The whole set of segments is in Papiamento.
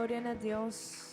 Gloria na Dios.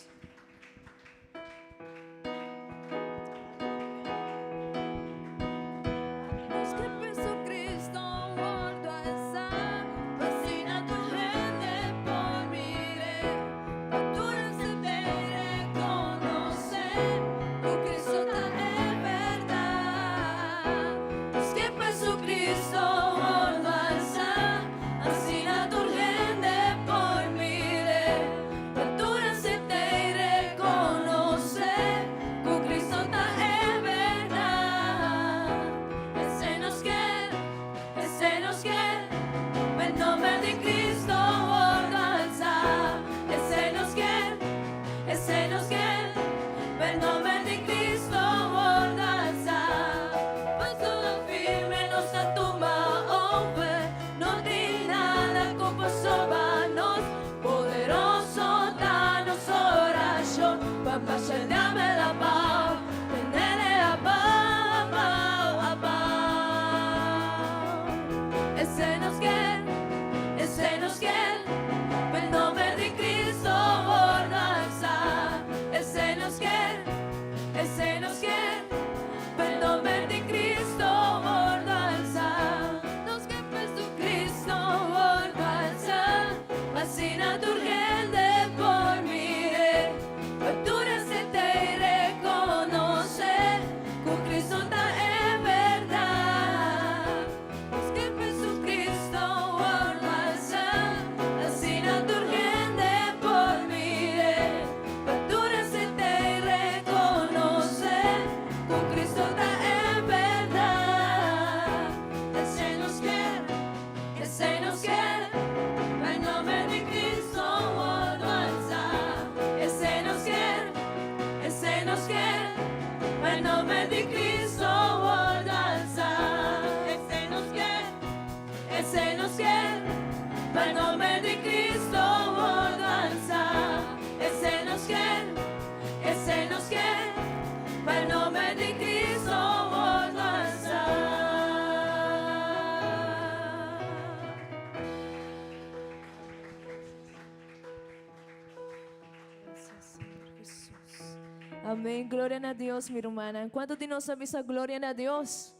Amén. Gloria na Dios, mi rumannan. Kuantu di nos a bisa gloria na Dios?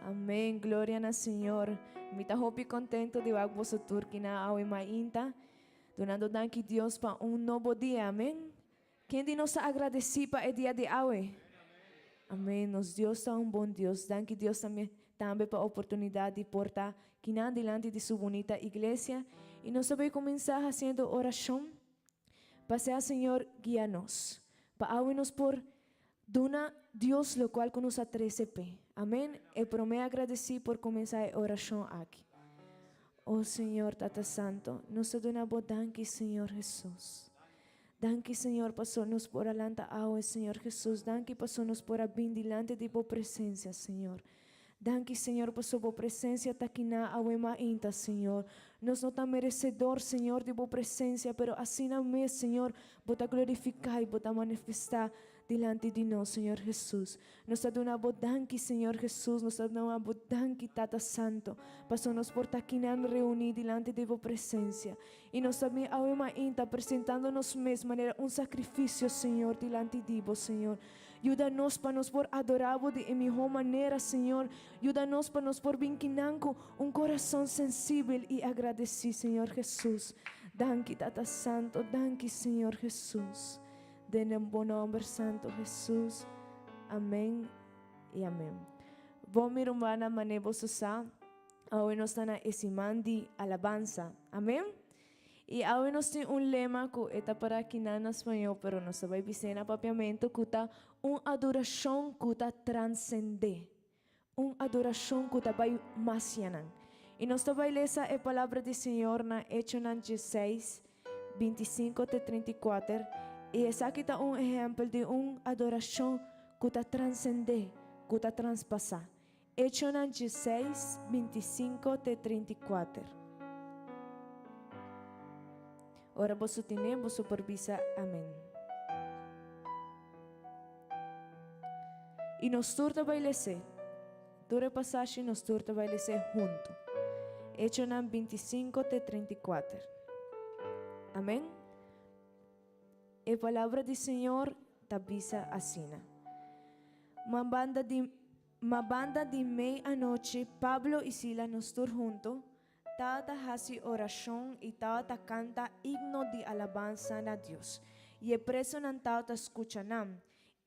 Amén. Gloria na Señor. Mi ta hopi contento di wak boso tur kina awe mainta. Dunando danki Dios pa un nobo dia. Amén. Ken di nos ta agradeci pa e dia di awe? Amén. Nos Dios ta un bon Dios. Danki Dios tambe tambe pa oportunidad di por ta kinan dilanti di su bunita iglesia. Y nos ta bay cuminsa haciendo oracion pa sea Señor guia nos. Pa awe nos por duna Dios locual cu nos a trece p'e. Amén. E prome agradeci por cuminsa e oracion aki. Oh Señor Tata Santo, nos ta duna bo danki Señor Jesus. Danki Señor paso nos por a lanta awe Señor Jesus. Danki paso nos por a bin dilanti di bo presencia Señor. Danki Señor paso bo presencia ta kina awe mainta Señor. Nos no ta merecedor Señor di bo presencia pero asina mes Señor bo ta glorifica y bo ta manifesta dilanti di nos Señor Jesus. Nos ta duna bo danki Señor Jesus, nos ta duna bo danki Tata Santo paso nos por ta kinan reuni dilanti di bo presencia. Y nos ta bin awe mainta presentando nos mes manera un sacrificio, Señor, dilanti di Bo, Señor. Yuda nos pa nos por adora Bo di e miho manera, Señor. Yuda nos pa nos por bin kinan cu un corazon sensibel y agradeci, Señor Jesus. Danki, Tata Santo. Danki, Señor Jesus. Den e Bo nomber santo, Jesus. Amen y amen. Bo, mi rumannan, mane boso sa. Awe nos ta na e siman di alabansa. Amen? I awe nos tin un lema ku e ta para kinan na spañó, pero nos ta bai bis'é na papiamentu ku ta un adorashon ku ta transendé. Un adorashon ku ta bai mas yanan. I nos ta bai lesa e palabra di Señor na Echonan diesseis, 25 te 34, i esaki ta un ehèmpel di un adorashon ku ta transendé, ku ta traspasá. Echonan diesseis, 25 te 34. Ora boso tine, boso por bisa amen. I nos tur ta bai les'é. Tur e pasashi nos tur ta bai les'é huntu. Echonan 25 te 34. Amen. E palabra di Señor ta bisa asina. Ma banda di Ma banda di mei anochi Pablo i Sila nos tur hunto tabata hasi orashon i tabata kanta himno di alabansa na Dios, i e presonan tabata skucha nan.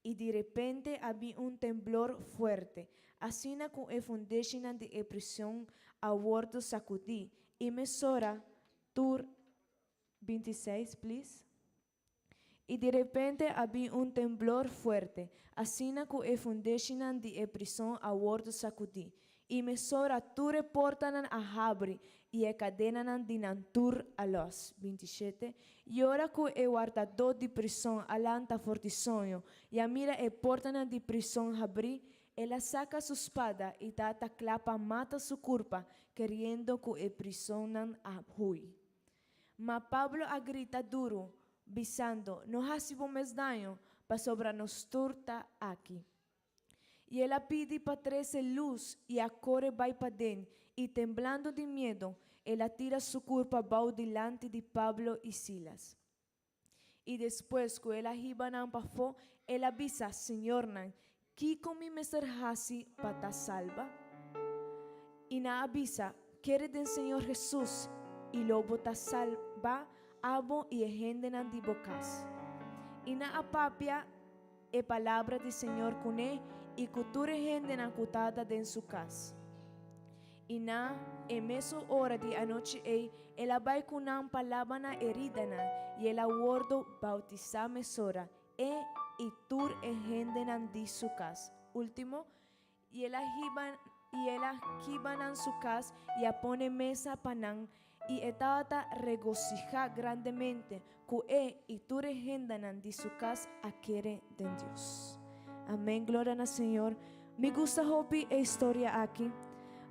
I di repente a bin un temblor fuerte, asina ku e fundeshinan di e prison a wòrdu sakudí, i mesora tur 26, please. I di repente a bin un temblor fuerte, asina ku e fundeshinan di e prison a wòrdu sakudí, i mesora tur e portanan a habri i e kadenanan di nan tur a lòs. 27, I ora ku e wardadó di prison a lanta for di soño i a mira e portanan di prison habrí, el a saka su spada i tabata kla pa mata su kurpa, keriendo ku e prisonnan a hui. Ma Pablo a grita duru, bisando, No hasi bo mes daño, pasobra nos tur ta aki. I el a pidi pa trese lus i a kore bai paden, i temblando di miedu, el a tira su kurpa bou dilanti di Pablo i Silas. I despues ku el a hiba nan pafó, el a bisa, Señornan, kiko mi mester hasi pa ta salba? I nan a bisa, Kere den Señor Hesus, i lo bo ta salba, abo i e hendenan di bo kas. I nan a papia e palabra di Señor kuné i ku tur e hendenan ku tabata den su kas. I na e mesun ora di anochi ei el a bai ku nan pa laba nan heridanan, i el a wòrdu boutisá mesora, e i tur e hendenan di su kas. Último, i el a hiba i el a hiba nan su kas i a pone mesa pa nan, i e tabata regosihá grandemente ku e i tur e hendenan di su kas a kere den Dios. Amén, gloria na Señor. Mi gusta hopi e historia aki,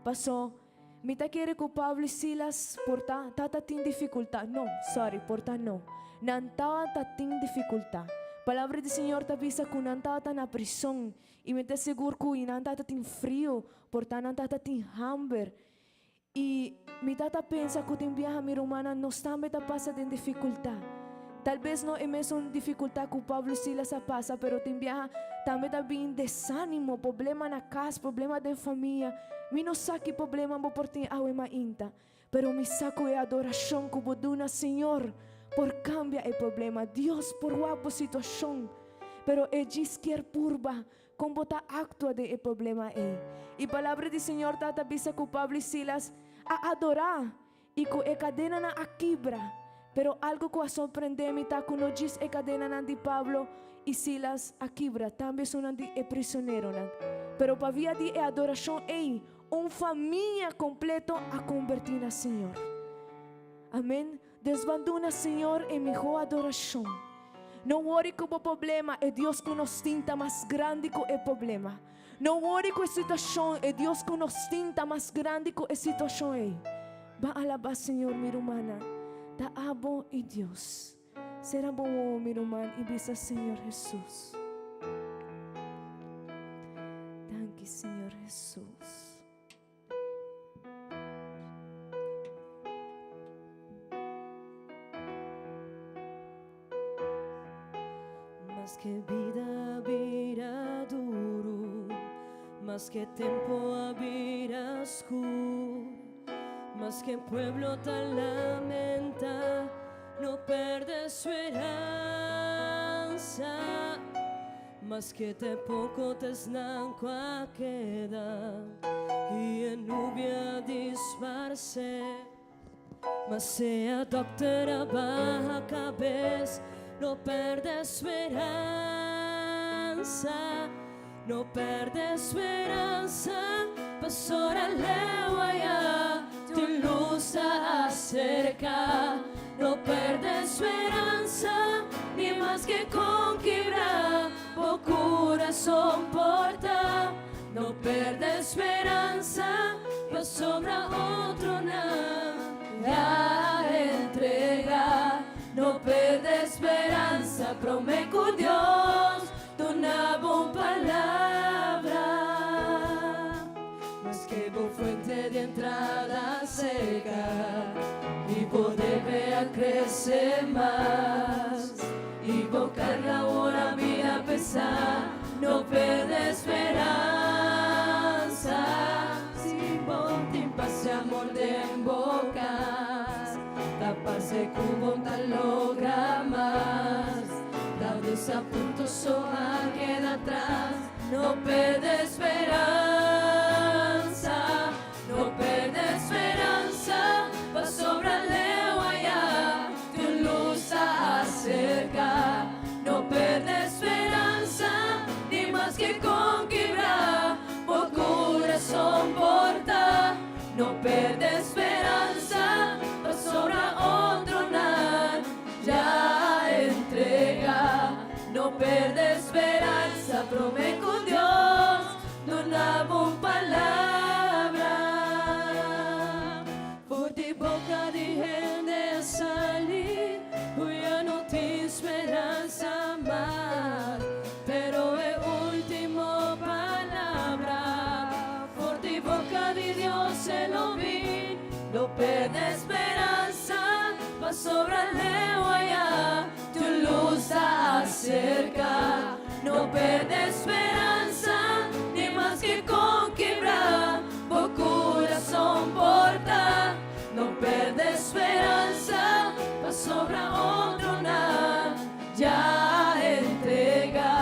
paso mi ta kere ku Pablo i Silas por ta tabata tin difikultat, no, sorry, por ta no, nan tabata tin difikultat. Palabra di Señor ta bisa ku nan tabata na prison i mi ta sigur ku nan tabata tin frio, por ta nan tabata tin hamber. I mi tata pensa ku tin biaha mi rumannan nos tambe ta pasa den difikultat. Tal bes no e mesun difikultat ku Pablo i Silas a pasa, pero tin biaha tambe ta bin desánimo, problema na kas, problema den famia. Mi no sa ki problema bo por tin awe mainta, pero mi sa ku e adorashon ku bo duna Señor por kambia e problema. Dios por wak bo situashon, pero e djis kier purba Kon bo ta aktua den e problema ei? I palabra di Señor ta ta bisa ku Pablo i Silas a adorá i ku e kadenanan a kibra. Pero algu ku a sorprendé mi ta ku no djis e kadenanan di Pablo i Silas a kibra, tambe esunnan di e prisoneronan. Pero pa via di e adorashon ei, un famia kompleto a kombertí na Señor. Amen. Dios ban duna Señor e mihó adorashon. No wori ku bo problema, e Dios ku nos tin ta mas grandi ku e problema. No wori ku e situashon, e Dios ku nos tin ta mas grandi ku e situashon ei. Ban alabá Señor mi rumannan. Ta abo i Dios. Sera bo wowo mi ruman i bisa Señor Hesus. Danki Señor Hesus. Maske bida a bira duru, maske tempo a bira skur, maske pueblo ta lamenta, no perde speransa. Maske te poko t'esnan ku a keda i e nubia disparsé. Ma sea dòkter a baha kabes, no pèrdè speransa, no pèrdè speransa, pasobra leu ayá tin lus ta aserká. No perde speransa, ni maske kon kibra bo kurason por ta. No perde speransa, pasobra otronan ya a entrega. No perde speransa, prome ku Dios duna bo un palabra. Maske bo fuente di entrada seka i bo debe a krese mas i bo. Bo karga awor a bira pesá, no pèrdè speransa. Si bo tin pas i amor den bo kas, ta parse ku bo ta logra mas. Ta desapunto so a keda atras, no pèrdè speransa. No pèrdè speransa, pasobra leu ayá, tin lus ta aserká. No pèrdè speransa, ni maske kon kibrá bo kurason por ta. No pèrdè speransa, pasobra otronan ya a entregá. No pèrdè speransa, promé ku Dios duna bo un palabra. For di boka di hende a sali, ku ya no tin speransa mas. Pero e último palabra, for di boka di Dios e lo bin. No pèrdè speransa, pasobra leu ayá, tin lus ta aserká. No pèrdè speransa, ni maske kon kibrá bo kurason por ta. No pèrdè speransa, pasobra otronan ya a entregá.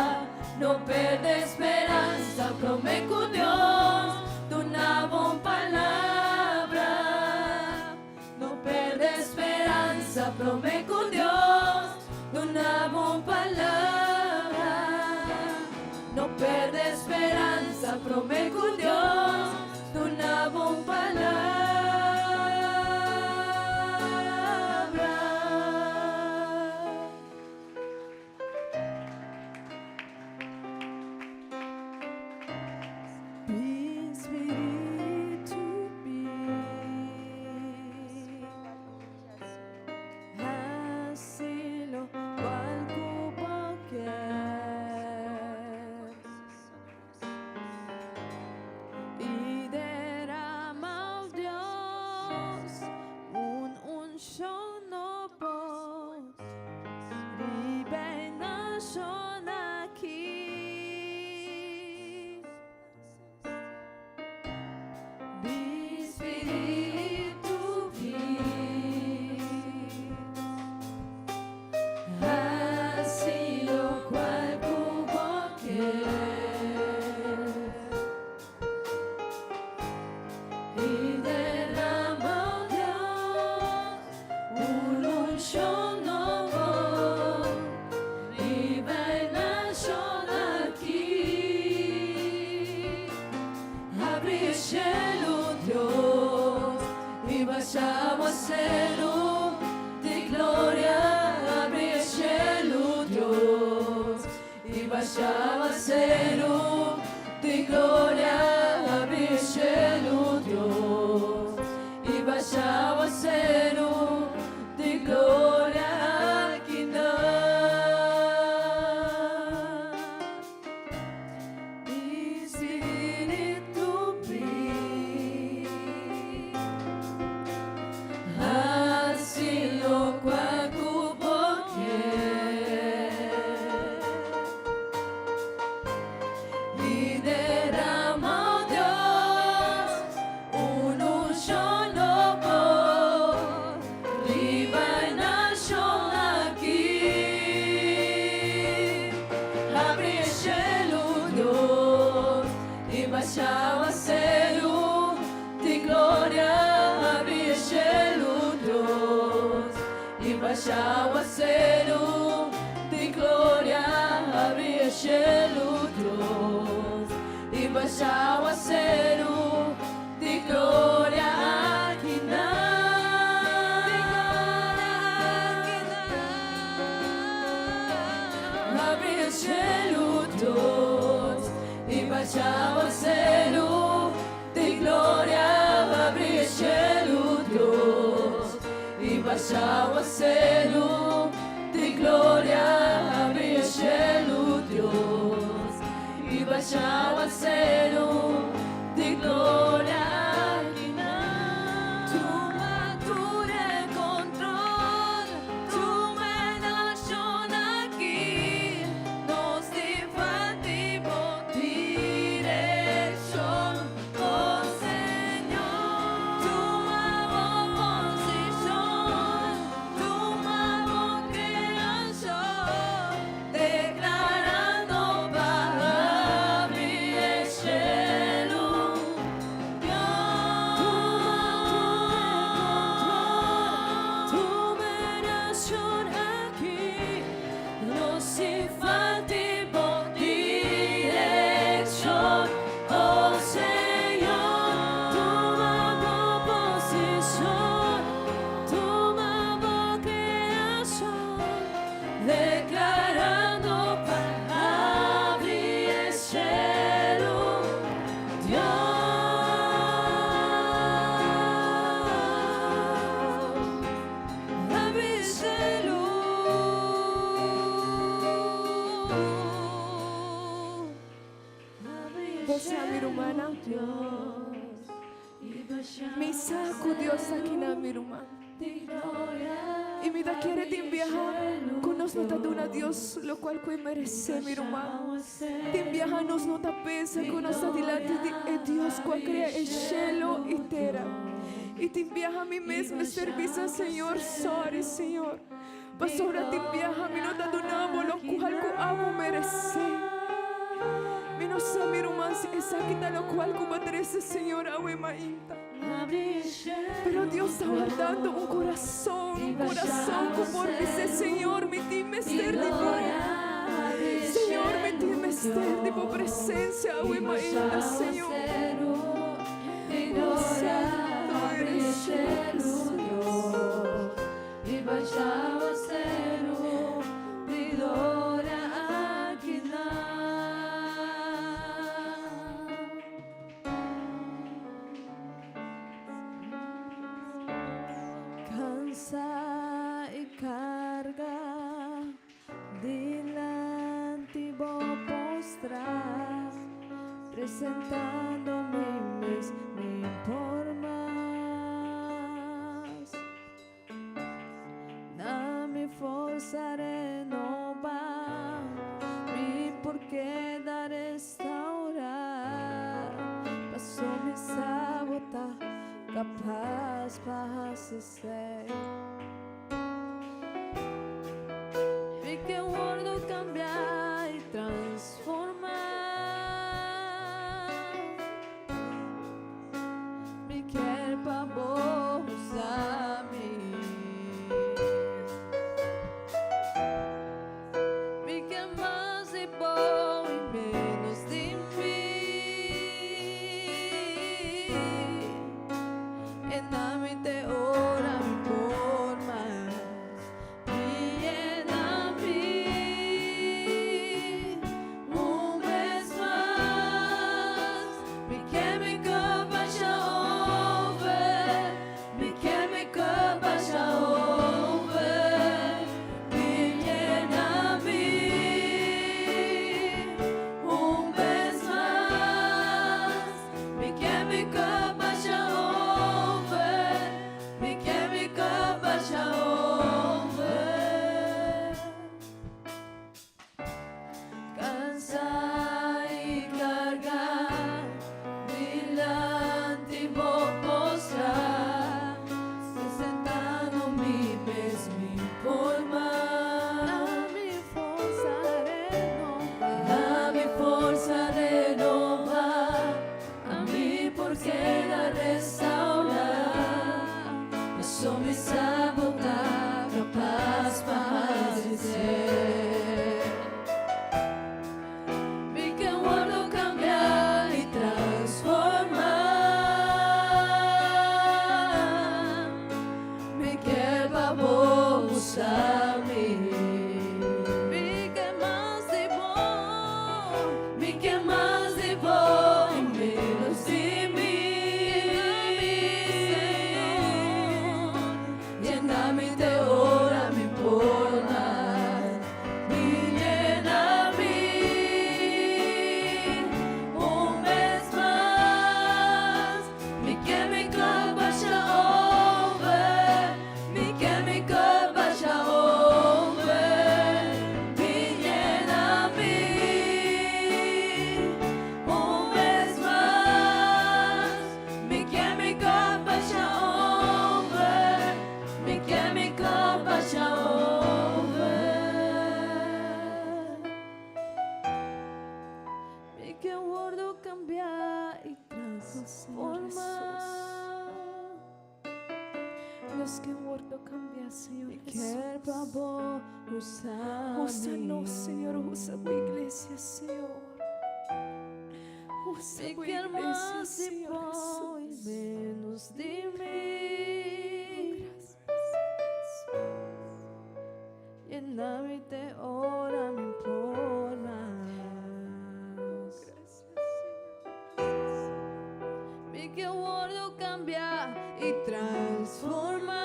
No pèrdè speransa, promé ku Dios duna bo un palabra. No pèrdè speransa, promé ku Dios duna bo un palabra. No pèrdè speransa, promé ku Dios duna bo un palabra. Bin Spiritu bin. Hasi lokual ku bo ke. I derama, Dios, un unshon nobo riba e nashon aki. Bin Spiritu bin. Hasi lokual ku bo ke. I derama, Dios, un unshon nobo riba e nashon aki. Habri shelu, Dios, i basha áwaseru di gloria. Habri shelu, Dios, i basha áwaseru di gloria. Habri shelu, Dios, i basha áwaseru di gloria akinan. Spiritu bin. Hasi lokual ku bo ke. I derama, Dios, un unshon nobo riba e nashon aki. Habri shelu, Dios, i basha áwaseru di gloria. Habri shelu, Dios, i basha áwaseru di gloria. Habri shelu, Dios, i basha áwaseru di gloria akinan. Di gloria akinan. Habri shelu, Dios, i basha áwaseru di gloria. Habri shelu, Dios, i basha áwaseru di gloria. Habri shelu, Dios, i basha áwaseru di gloria akinan. Tuma tur e kontrol, tuma e nashon aki. Bo sa, mi rumannan? Mi sa ku Dios ta akinan, mi ruman. I mi ta kere tin biaha ku nos no ta duna Dios lokual ku e meresé, mi ruman. Tin biaha nos no ta pensa ku nos ta dilanti di e Dios ku a krea e shelu i tera. I tin biaha mi mes mester bisa Señor, Sorry, Señor, pasobra tin biaha mi no ta duna bo lokual ku abo meresé. Mi no sa, mi ruman, si esaki ta lokual ku bo a trese Señor awe mainta. Pero Dios ta wardando un corazon, un corazon cu por bis'é, Señor, mi tin mester di bo. Señor, mi tin mester di bo presencia awe mainta, Señor. Oh, santo eres Jesús. Cansa y carga dilanti bo postra, presentando mi mes mi por mas. Na mi forsa renoba, mi por keda restaura, paso mi sa bo ta capas pa haci esey. Mi ke wordo cambia y transforma. Mi kier pa bo usa mi. Mi kier mas di bo y menos di mi. Yena mi te ora mi por mas. Mi yena mi un bes mas. Mi ke mi cup basha over. Mi ke mi cup basha over. Mi yena mi un bes mas. Mi ke mi cup basha over. Mi ke mi cup basha over. Cansa y carga dilanti bo postra, presentando mi mes mi por mas. Mi forsa renoba. Da mi forsa renoba, ami por keda restaura. Paso mi sa bo ta capas pa haci. Mi ke wordo cambia y transforma. Mi ke pa bo usa mi. Mi ke mas di bo. Mi ke mas di bo y menos di mi. Yena mi te ora mi por mas. Mi yena mi un bes mas. Mi ke mi cup basha over. Mi ke mi cup basha over. Mi yena mi un bes mas. Mi ke mi cup basha over. Mi ke mi cup basha over. Mi ke wordo cambia y transforma. Nos ke wordo cambia, Señor Mi Jesús. ke pa bo usa Úsanos, Señor, usa tu iglesia, Señor. Usa Mi tu ke iglesia, mas di Señor bo y Jesús. menos di mi. Gracias, Jesús. Yena mi te ora mi por mas. Gracias, Señor. Gracias. Mi ke wordo cambia y transforma.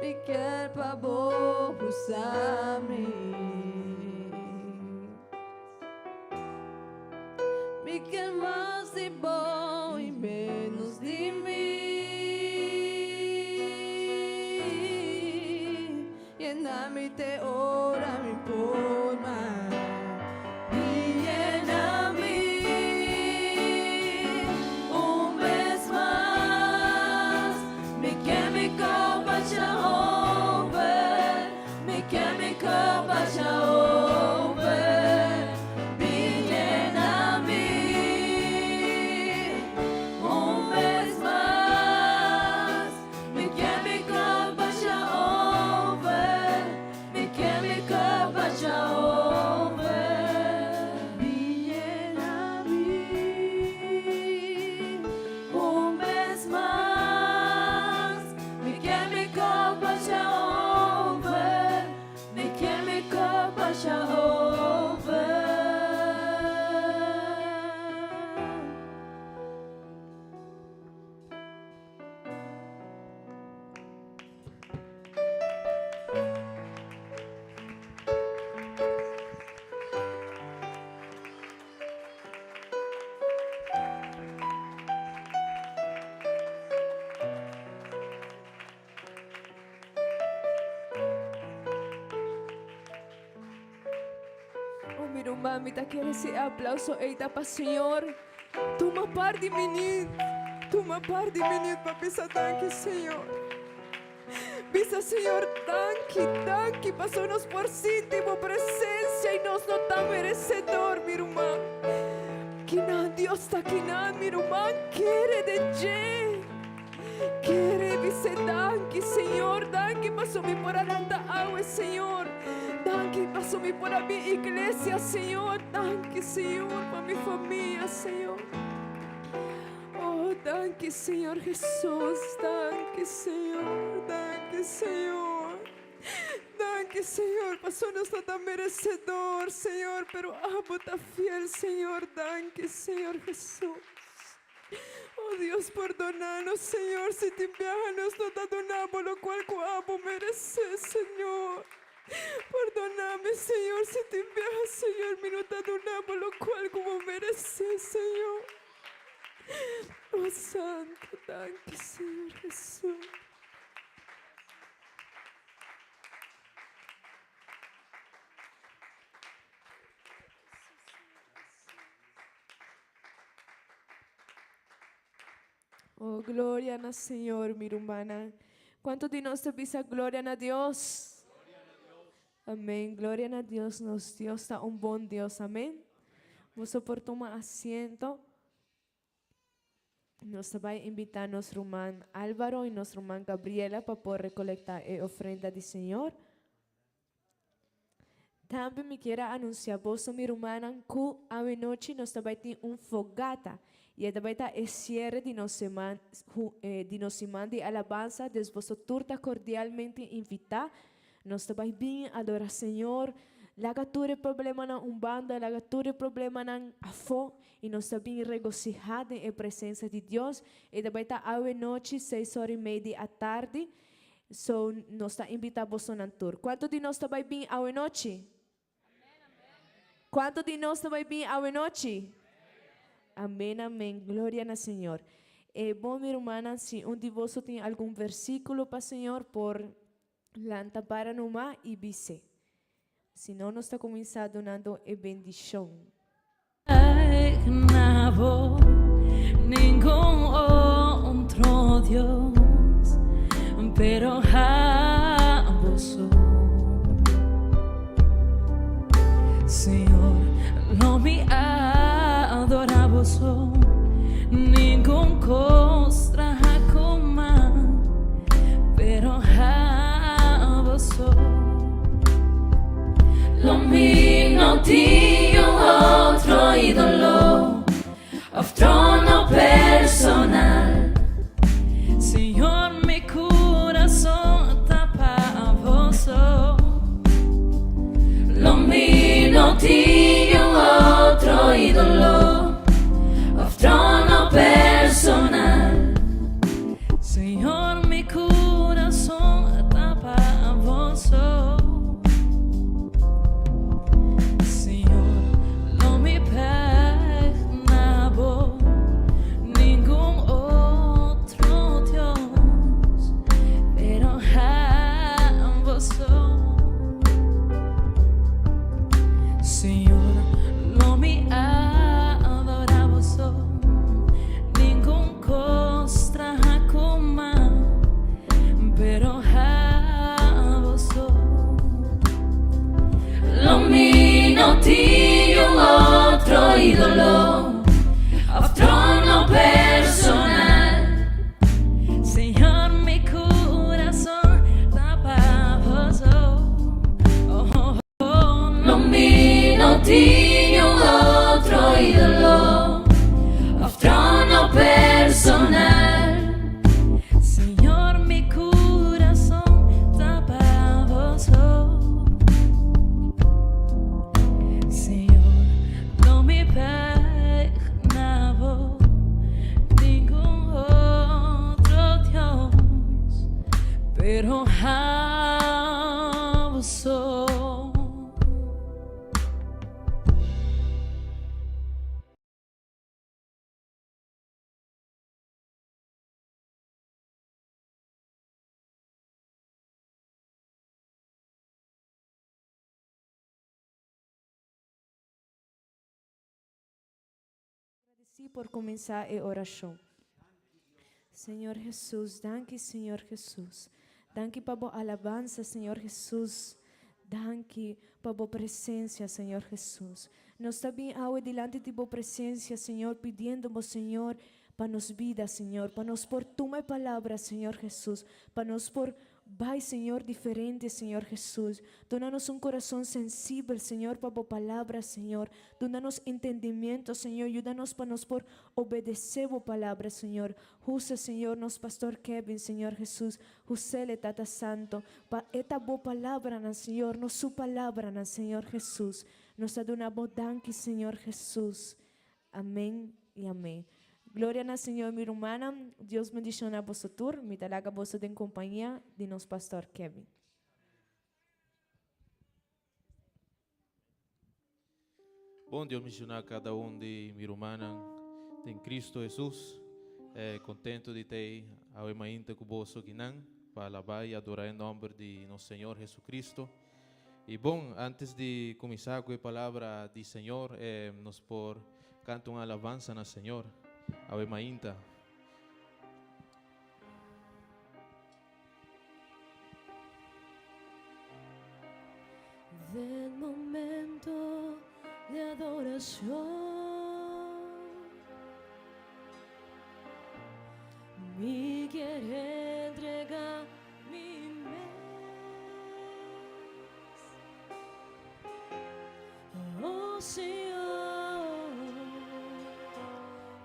Mi ke pa bo usa mi. Mi ke mas di bo i menos di mi. Yena mi te ora mi por mas. Bin yena mi un bes mas. Mi ke mi kop basha over. Mi ke mi kop basha over. Bin yena mi un bes mas. Mi ke mi kop basha over. Mi ke mi kop basha over. Bin yena mi un bes mas. Mi ke mi kop basha over. Mi ke mi kop basha over. Oh, mi ruman, mi ta kere si e aplauso ei ta pa Señor. Tuma par di minuut, tuma par di minuut pa bisa danki, Señor. Bisa Señor danki, danki pasobra nos por sinti bo presencia y nos no ta merecedor, mi ruman. Kinan Dios ta kinan, mi ruman, kere den dje. Kere bis'é danki, Señor, danki pasobra mi por a lanta awe, Señor. Danki pasobra mi por a bin iglesia, Señor. Danki, Señor, pa mi famia, Señor. Oh, danki, Señor Jesús. Danki, Señor. Danki, Señor. Danki, Señor, pasobra nos no ta merecedor, Señor, pero abo ta fiel, Señor. Danki, Señor Jesús. Oh Dios, pordona nos, Señor, si tin biaha nos no ta duna bo locual cu abo merece, Señor. Pordona mi, Señor, si tin biaha, Señor, mi no ta duna bo locual cu bo merece, Señor. Oh Santo, danki, Señor Jesús. Oh, gloria na Señor, mi rumannan. Cuanto di nos ta bisa gloria na Dios? Amén. Gloria na Dios. Nos Dios ta un bon Dios. Amén. Boso por tuma asiento. Nos ta bai invita nos ruman Álvaro y nos ruman Gabriela pa por recolecta e ofrenda di Señor. Tambe mi kier a anuncia boso mi rumannan cu awenochi nos ta bai tin un fogata y e ta bai ta e cierre di nos seman di nos siman di alabansa des boso tur ta cordialmente invita. Nos ta bai bin adora Señor, laga tur e problemanan un banda, laga tur e problemanan afo y nos ta bin regociha den e presencia di Dios. E ta bai ta awenochi seis ora y mei di atardi. So nos ta invita bosonan tur. Cuanto di nos ta bai bin awenochi? Cuanto di nos ta bai bin awenochi? Amen, amen. Gloria na Señor. E bon mi rumannan, si un di boso tin algun versiculo pa Señor por lanta para numa y bis'é. Si no nos ta cuminsa dunando e bendicion. Ningun otro Dios, pero abo so. Señor, lo mi adora bo so, ningun cos traha cu man, pero abo so. Lo mi no tin un otro ídolo of trono personal. Señor, mi corazón ta pa bo so. Lo mi no tin un otro ídolo of trono personal. Señor, mi corazón ta pa bo so. Señor, lo mi peg na. tin un otro ídolo of trono personal. Señor, mi curason ta pa bo so. Oh, oh, oh. No, mi no tin un otro ídolo of trono personal. Señor, mi curason ta pa bo so. Señor, lo mi peg na bo ningun otro Dios, pero abo so. Agradeci por cuminsa e oracion. Señor Jesus, danki Señor Jesus. Danki pa bo alabansa Señor Jesus. Danki pa bo presencia Señor Jesus. Nos ta bin awe dilanti di bo presencia Señor pidiendo bo Señor pa nos bida Señor, pa nos por tuma e palabra Señor Jesus, pa nos por Bai Señor diferente Señor Jesus. Duna nos un corazon sensibel Señor pa bo palabra Señor. Duna nos entendimiento Señor. Yuda nos pa nos por obedece bo palabra Señor. Husa Señor nos Pastor Kevin Señor Jesus. Husele Tata Santo pa e ta bo palabranan Señor no su palabranan Señor Jesus. Nos ta duna bo danki Señor Jesus. Amen y amen. Gloria na Señor mi rumannan. Dios bendiciona boso tur. Mi ta laga boso den compañia di nos Pastor Kevin. Bon Dios bendiciona cada un di mi rumannan den Cristo Jesus. Contento di tei awe mainta cu boso akinan pa alaba y adora e nomber di nos Señor Jesucristo. Y bon, antes di cuminsa cu e palabra di Señor, nos por canta un alabanza na Señor. Awe mainta. Den momento di adoracion Mi kier entrega mi mes. Oh Señor,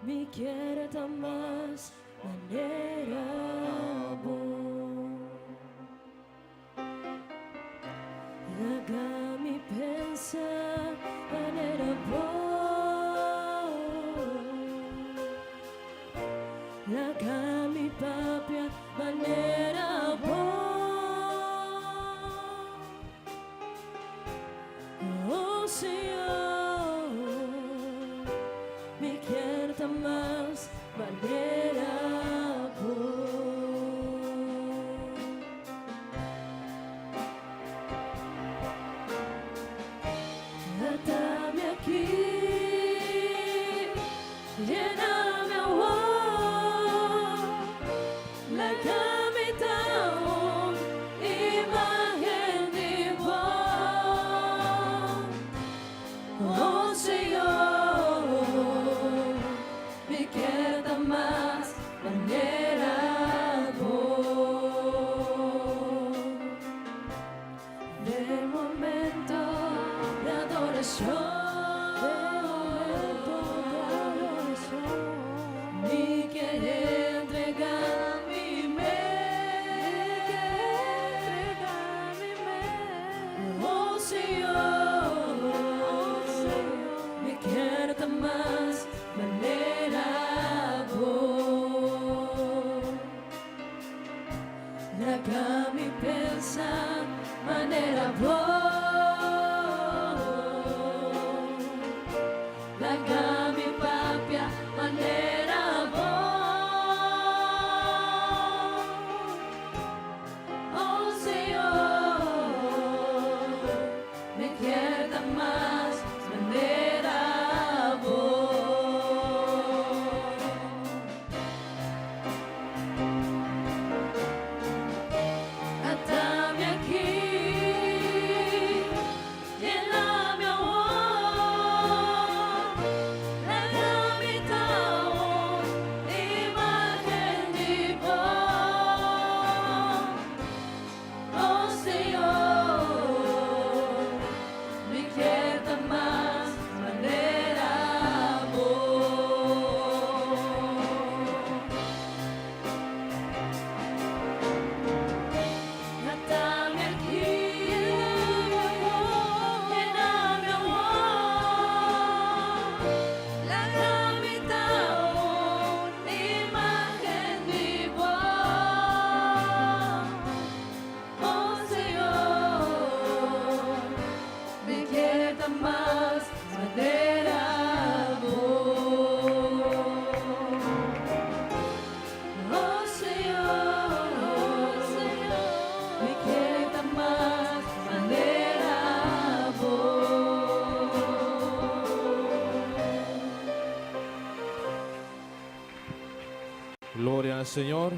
mi kier ta mas manera bo. Laga mi pensa manera bo. Laga mi papia manera bo. Oh Señor, mi kier ta mas manera bo. Ata mi aki, yena mi awor, laga mi ta un imagen di bo. Oh Señor, mi kier ta mas manera bo. Den momento di adoracion, mi kier entrega mi mes. Oh Señor, mi kier ta mas manera bo. Laga mi pensa manera bo. Laga mi papia manera bo. Oh Señor, mi kier ta mas manera bo. Ata mi aki, yena mi awor. ta mas manera bo. Oh Señor, mi ke ta mas manera bo. Gloria al Señor.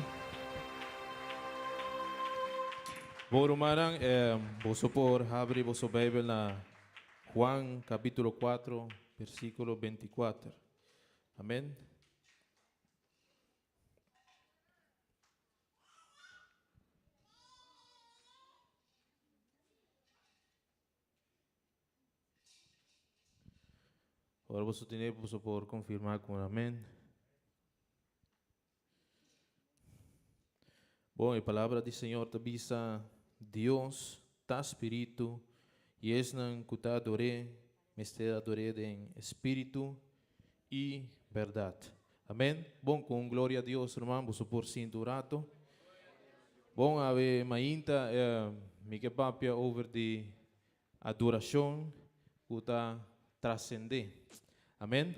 Bon rumannan, eh, boso por habri boso Bijbel na Juan capítulo 4, versículo 24. Amén. Ora boso tene, boso por konfirmá ku un amén. Bon, e palabra di Señor ta bisa, Dios ta spiritu, i esnan ku ta ador'é mester ador'é den spiritu i bèrdat. Amén. Bon, ku un gloria a Dios, ruman, boso por sinti un rato. Bon, awe mainta mi ke papia over di adorashon ku ta trasendé. Amén.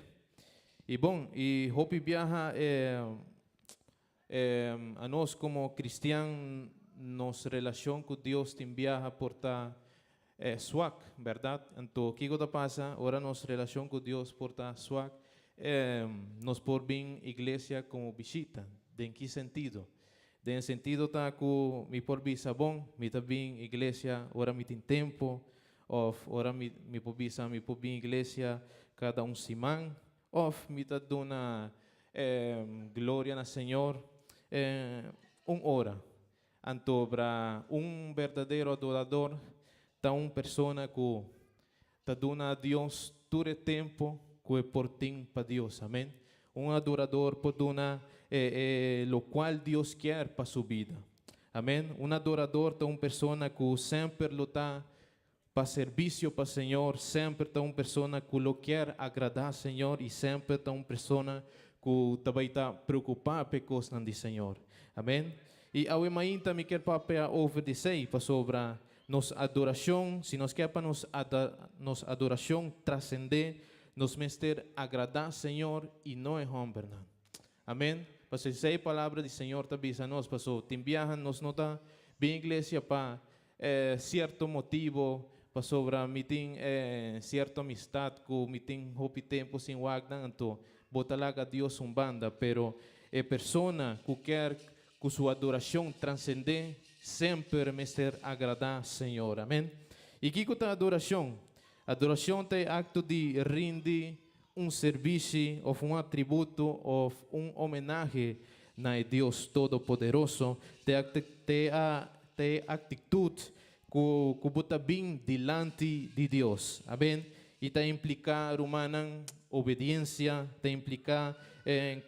I bon, i hopi biaha anos komo kristian nos relashon ku Dios tin biaha por ta swak, bèrdat? Anto kiko ta pasa ora nos relashon ku Dios por ta swak? Nos por bin iglesia komo bishita. Den ki sentido? Den sentido ta ku mi por bisa, Bon, mi ta bin iglesia ora mi tin tempu, òf ora mi mi por bisa mi por bin iglesia kada un siman, òf mi ta duna gloria na Señor un ora. Anto bra un berdadero adorador ta un persona ku ta duna a Dios tur e tempu ku e por tin pa Dios. Amen. Un adorador por duna e lokual Dios kier pa su bida. Amen. Un adorador ta un persona ku semper lo ta pa servisio pa Señor, semper ta un persona ku lo kier agradá Señor i semper ta un persona ku ta bai ta preokupá pa e kosnan di Señor. Amen. I awe mainta mi kier papia over di esei, pasobra nos adorashon, si nos kier pa nos nos adorashon trasendé, nos mester agradá Señor i no e hòmbernan. Amen. Pasobra esei palabra di Señor ta bisa nos, pasobra tin biaha nos no ta bin iglesia pa Cierto motibo pasobra mi tin cierto amistad cu mi tin hopi tempo sin wak nan anto bo ta laga Dios un banda pero e persona cu kier cu su adoracion transcende semper mester agrada Señor amen y kico ta adoracion? Adoracion ta e acto di rindi un servishi of un atributo of un homenahe na e Dios Todopoderoso, te a ta e actitud cu cu bo ta bin dilanti di Dios. Amen. Y ta implica, rumannan, obediencia, ta implica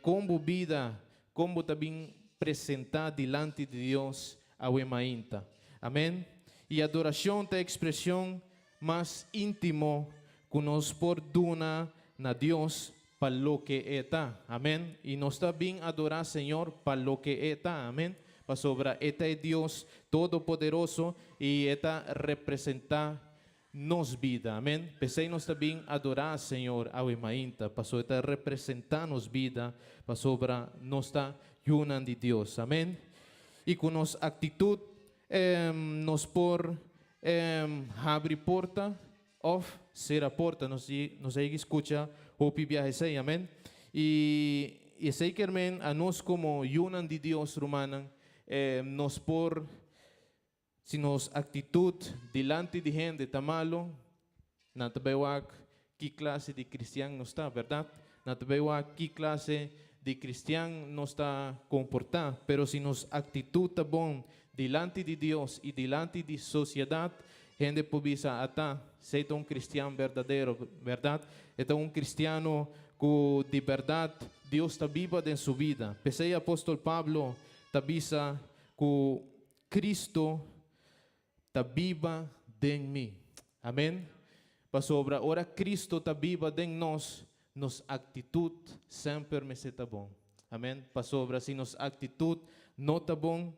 con bo bida, con bo ta bin presenta dilanti di Dios awe mainta. Amen. Y adoracion ta expresion mas íntimo ku nos por duna na Dios pa loke E ta. Amèn. I nos ta bin adorá Señor pa loke E ta. Amèn. Pasobra E ta e Dios Todopoderoso i E ta representá nos bida. Amèn. P'esei nos ta bin adorá Señor awe mainta, pasobra E ta representá nos bida, pasobra nos ta yunan di Dios. Amèn. I ku nos aktitut nos por Habri porta of sera porta. Nos nos a yega skucha hopi biaha esei, amen. I esei kier men anos komo yunan di Dios, rumannan, nos por, si nos aktitut dilanti di hende ta malu, nan ta bai wak ki klase di kristian nos ta, bèrdat? Nan ta bai wak ki klase di kristian nos ta komportá. Pero si nos aktitut ta bon dilanti di Dios i dilanti di sosiedat, hende por bisa, Ata, esei ta un kristian berdadero, bèrdat? E ta un kristiano ku di bèrdat Dios ta biba den su bida. P'esei apòstol Pablo ta bisa ku Kristu ta biba den mi. Amen. Pasobra ora Cristo ta biba den nos, nos actitud semper mester ta bon. Amen. Pasobra si nos actitud no ta bon,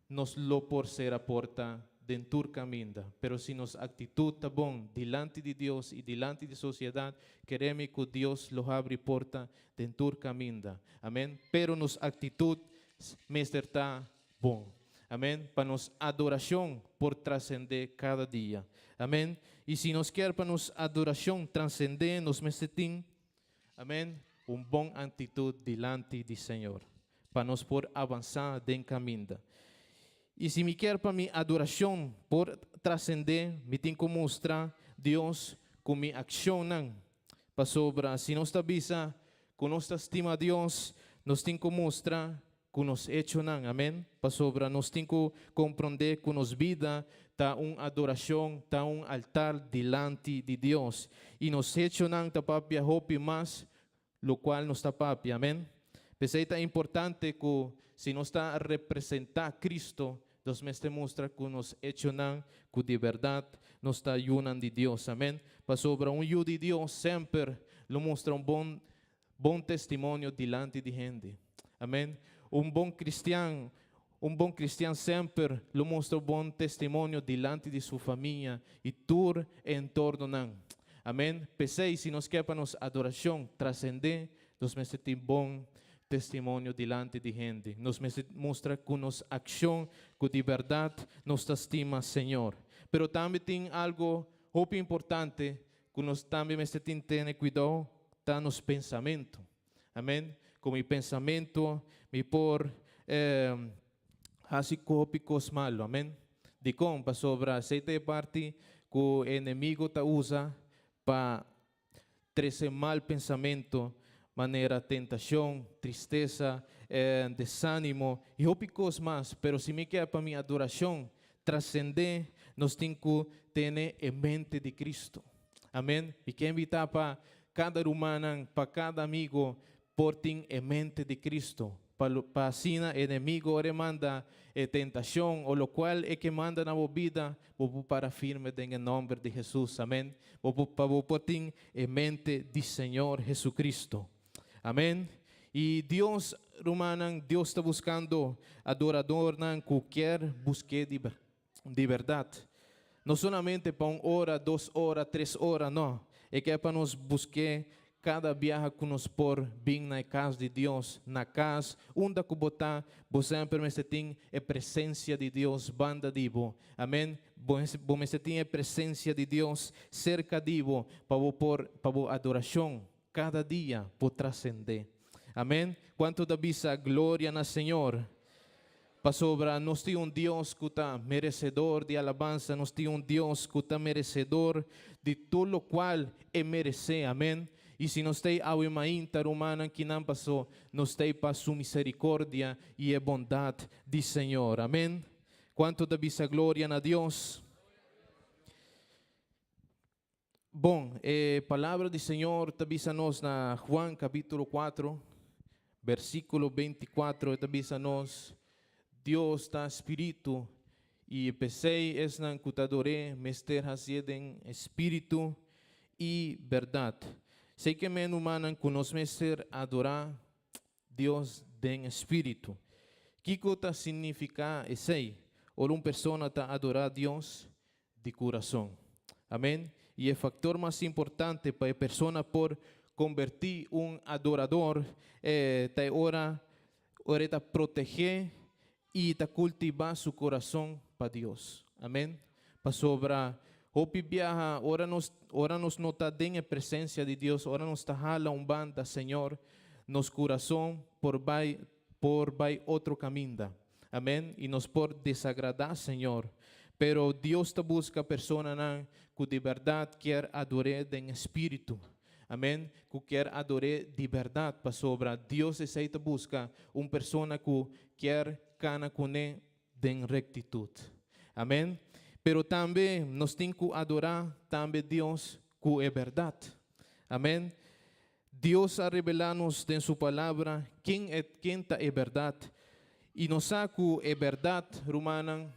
nos lo por cera porta den tur kaminda. Pero si nos aktitut ta bon dilanti di Dios i dilanti di sosiedat, kere mi ku Dios lo habri porta den tur kaminda. Amèn. Pero nos aktitut mester ta bon. Amèn. Pa nos adorashon por trasendé kada dia. Amèn. I si nos kier pa nos adorashon trasendé, nos mester tin, amèn, un bon aktitut dilanti di Señor, pa nos por avansá den kaminda. I si mi kier pa mi adorashon por trasendé, mi tin ku mustra Dios ku mi akshonnan. Pasobra si nos ta bisa ku nos ta stima Dios, nos tin ku mustra ku nos echonan. Amèn. Pasobra nos tin ku komprondé ku nos bida ta un adorashon, ta un altar dilanti di Dios. I nos echonan ta papia hopi mas lokual nos ta papia. Amèn. P'esei ta importante ku si nos ta representá Cristo, nos mester mustra ku nos echonan ku di bèrdat nos ta yunan di Dios. Amèn. Pasobra un yu di Dios semper lo mustra un bon bon testimonio dilanti di hende. Amèn. Un bon kristian, un bon kristian semper lo mustra un bon testimonio dilanti di su famia i tur e entornonan. Amèn. P'esei, si nos ke pa nos adorashon trasendé, nos mester tin bon testimonio dilanti di hende. Nos mester mustra ku nos akshon ku di bèrdat nos ta stima Señor. Pero tambe tin algu hopi importante ku nos tambe mester tin tene kuidou, ta nos pensamentu. Amèn. Ku mi pensamentu mi por hasi hopi kos malu. Amèn. Dikon? Pasobra esei ta e parti ku e enemigu ta usa pa trese mal pensamentu, manera tentashon, tristesa, desánimo i hopi kos mas. Pero si mi ke pa mi adorashon trasendé, nos tin ku tene e mente di Kristu. Amèn. Mi ke invitá pa kada rumannan, pa kada amigu por tin e mente di Kristu, pa pa asina e enemigu ora e manda e tentashon o lokual e ke manda na bo bida, bo por para firme den e nòmber di Hesus. Amèn. Bo por pa bo por tin e mente di Señor Hesukristu. Amèn. I Dios, rumannan, Dios ta buskando adoradornan ku kier busk'é di di bèrdat. No solamente pa un ora, dos ora, tres ora, no. E ke pa nos busk'é kada biaha ku nos por bin na e kas di Dios. Na kas, unda ku bo ta, bo semper mester tin e presensia di Dios banda di bo. Amèn. Bo bo mester tin e presensia di Dios serka di bo pa bo por pa bo adorashon kada dia por trasendé. Amèn. Kuantu ta bisa gloria na Señor? Pasobra nos tin un Dios ku ta meresedor di alabansa, nos tin un Dios ku ta meresedor di tur lokual e meresé. Amèn. I si nos ta ei awe mainta, rumannan, kinan pasó nos ta ei pa su miserikordia i e bondat di Señor. Amèn. Kuantu ta bisa gloria na Dios? Bon, e palabra di Señor ta bisa nos na Juan capítulo 4, versículo 24, e ta bisa nos, Dios ta spiritu, i p'esei esnan ku ta ador'é mester hasié den espíritu i bèrdat. Esei ke men, rumannan, ku nos mester adorá Dios den espíritu. Kiko ta signifiká esei? Ora un persona ta adorá Dios di kurason. Amèn. I e faktor mas importante pa e persona por kombertí un adorador ta e ora ora e ta protegé i ta kultivá su kurason pa Dios. Amèn. Pasobra hopi biaha ora nos ora nos no ta den e presensia di Dios, ora nos ta hala un banda, Señor, nos kurason por bai por bai otro kaminda. Amèn. I nos por desagradá Señor. Pero Dios ta buska personanan ku di bèrdat kier ador'é den espíritu. Amèn. Ku kier ador'é di bèrdat, pasobra Dios esei ta buska, un persona ku kier kana kuné den rektitut. Amèn. Pero tambe nos tin ku adorá tambe Dios ku e bèrdat. Amèn. Dios a revelá nos den su Palabra ken e ken ta e bèrdat. I nos sa ku e bèrdat, rumannan,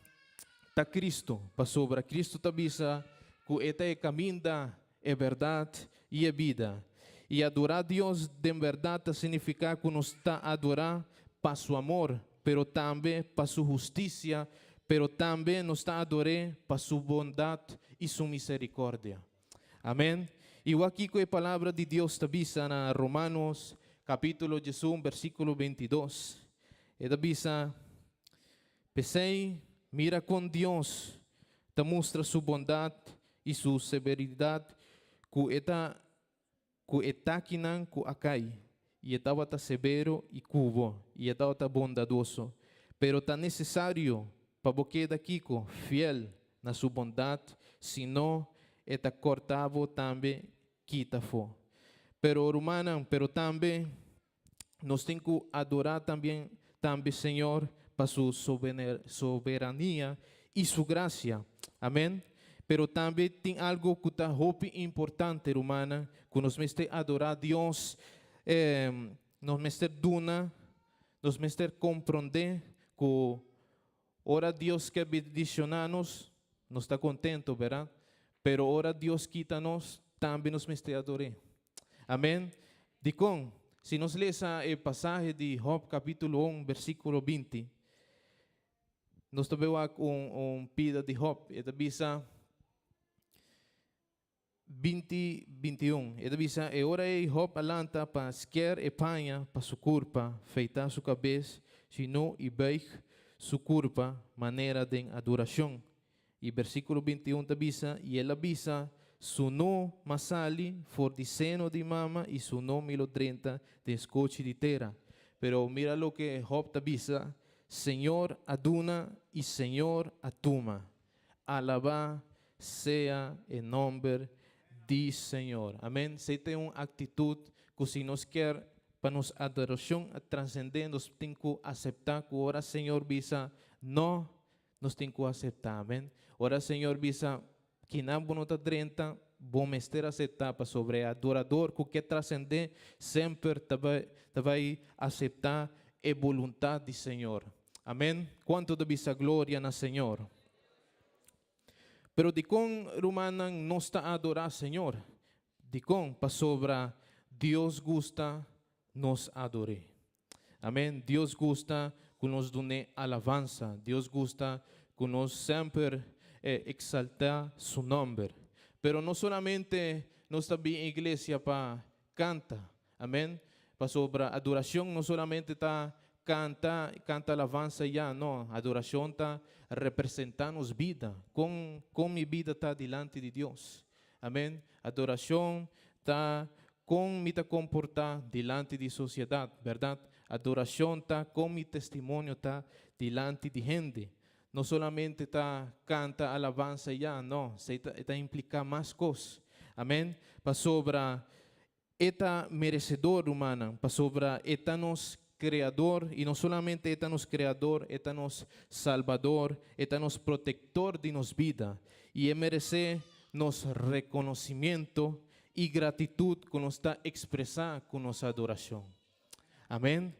ta Cristo, pasobra Cristo ta bisa ku e ta e kaminda, e bèrdat i e bida. I adorá Dios den bèrdat ta signifiká ku nos ta adorá pa su amor, pero tambe pa su hustisia. Pero tambe nos ta ador'é pa su bondat i su miserikòrdia. Amèn. I wak kiko e Palabra di Dios ta bisa na Romanos kapítulo 11 versíkulo 22. E ta bisa, P'esei, mira kon Dios ta mustra su bondat i su severidat ku e ta ku e takinan ku a kai, i e tabata severo i ku bo, i e tabata bondadoso. Pero ta nesesario pa bo keda kiko? Fiel na su bondat, sino e ta kòrta bo tambe kita afó. Pero, rumannan, pero tambe nos tin ku adorá tambien tambe Señor pa su soberania i su grasia. Amèn. Pero tambe tin algu ku ta hopi importante, rumannan, ku nos mester adorá Dios, nos mester duna, nos mester komprondé ku ora Dios ke bendishoná nos, nos ta kontentu, bèrdat? Pero ora Dios kita nos, tambe nos mester ador'é. Amèn. Dikon? Si nos lesa e pasahe di Jòb kapítulo 1 versíkulo 20, nos ta bai wak un pida di Jòb. E ta bisa 20, 21. E ta bisa, E ora ei Jòb a lanta pa sker e paña pa su kurpa, feitá su kabes, sino i buig su kurpa manera den adorashon. I bersíkulo 21 ta bisa, I el a bisa, Sunó m'a sali for di seno di mama i sunó mi lo drenta den skochi di tera. Pero mira loke Jòb ta bisa, Señor a duna i Señor a tuma. Alabá sea e nòmber di Señor. Amèn. Esei ta un aktitut ku si nos kier pa nos adorashon a trasendé, nos tin ku aseptá ku ora Señor bisa nò, Nos tin ku aseptá, amèn. Ora Señor bisa, Kinan bo no ta drenta, bo mester aseptá, pasobra e adorador ku ke trasendé semper ta bai ta bai aseptá e boluntat di Señor. Amèn. Kuantu ta bisa gloria na Señor? Pero dikon, rumannan, nos ta adorá Señor? Dikon? Pasobra Dios gusta nos ador'é. Amén. Dios gusta ku nos dun'é alabansa. Dios gusta ku nos semper eksaltá su nòmber. Pero no solamente nos ta bin iglesia pa kanta. Amén. Pasobra adorashon no solamente ta kanta, kanta alabansa i ya. No, adorashon ta representá nos bida, kon kon mi bida ta dilanti di Dios. Amén. Adorashon ta Kon mi ta komportá dilanti di sosiedat, bèrdat? Adorashon ta kon mi testimonio ta dilanti di hende. No solamente ta kanta alabansa ya, no, esei ta e ta impliká mas kos. Amèn. Pasobra E ta meresedor, rumannan, pasobra E ta nos Kreador, i no solamente E ta nos Kreador, E ta nos Salbador, E ta nos Protektor di nos bida, i E meresé nos rekonosimiento i gratitut ku nos ta ekspresá ku nos adorashon. Amèn.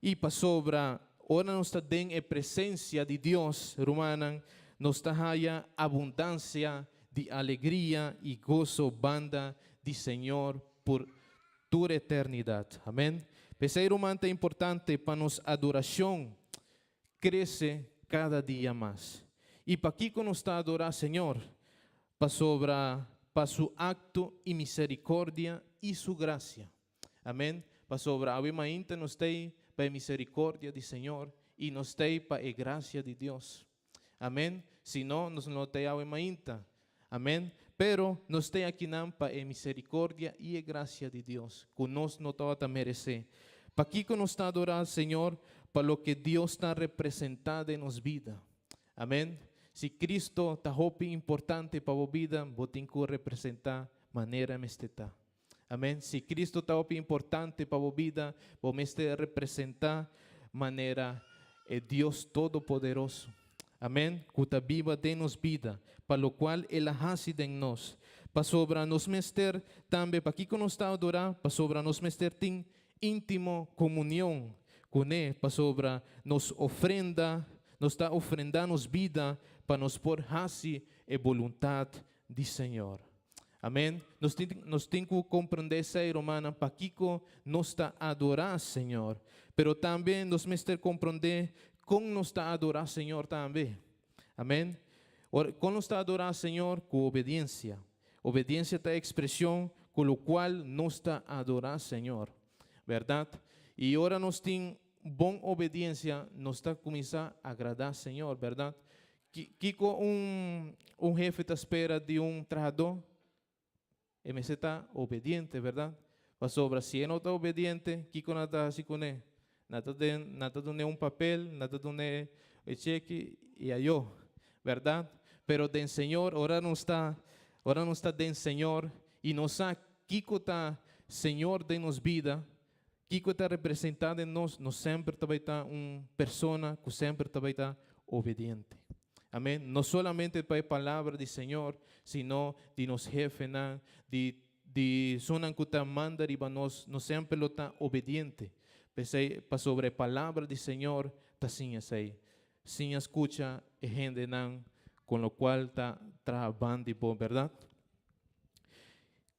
I pasobra ora nos ta den e presensia di Dios, rumannan, nos ta haya abundansia di alegria i goso banda di Señor por tur eternidat. Amèn. P'esei, ruman, ta importante pa nos adorashon krese kada dia mas. I pakiko nos ta adorá Señor? Pasobra pa su akto i miserikòrdia i su grasia. Amèn. Pasobra awe mainta nos ta ei pa e miserikòrdia di Señor i nos ta ei pa e grasia di Dios. Amèn. Si no, nos lo no ta ei awe mainta. Amèn. Pero nos ta ei akinan pa e miserikòrdia i e grasia di Dios, ku nos no tabata meresé. Pakiko nos ta adorá Señor? Pa loke Dios ta representá den nos bida. Amèn. Si Cristo ta hopi importante pa bo bida, bo tin ku representá manera mester ta. Amèn. Si Cristo ta hopi importante pa bo bida, bo mester representá manera e Dios Todopoderoso. Amèn. Ku ta biba den nos bida, pa lokual El a hasi den nos. Pasobra nos mester tambe, pakiko nos ta adorá? Pasobra nos mester tin íntimo komunion kuné, pasobra nos ofrenda, nos ta ofrendá nos bida pa nos por hasi e boluntat di Señor. Amèn. Nos tin, nos tin ku komprendé esei, rumannan, pakiko nos ta adorá Señor. Pero tambe nos mester komprendé kon nos ta adorá Señor tambe. Amèn. Ora, kon nos ta adorá Señor? Ku obediensia. Obediensia ta ekspreshon ku lokual nos ta adorá Señor. Bèrdat? I ora nos tin bon obediensia, nos ta kuminsá agradá Señor, bèrdat? Kiko un un hefe ta spera di un trahadó? E mester ta obediente, bèrdat? Pasobra si e no ta obediente, kiko nan ta hasi kuné? Nan ta den, nan ta dun'é un papel, nan ta dun'é e cheki i ayó, bèrdat? Pero den Señor, ora nos ta, ora nos ta den Señor i nos sa kiko ta Señor den nos bida, kiko ta representá den nos, nos semper ta bai ta un persona ku semper ta bai ta obediente. Amén. No solamente pa e palabra di Señor, sino di nos hefenan, di di esunnan ku ta manda riba nos, nos semper lo ta obediente. P'esei, pasobra e palabra di Señor ta siña esei. Siña skucha e hendenan kon lokual ta traha ban di bo, bèrdat?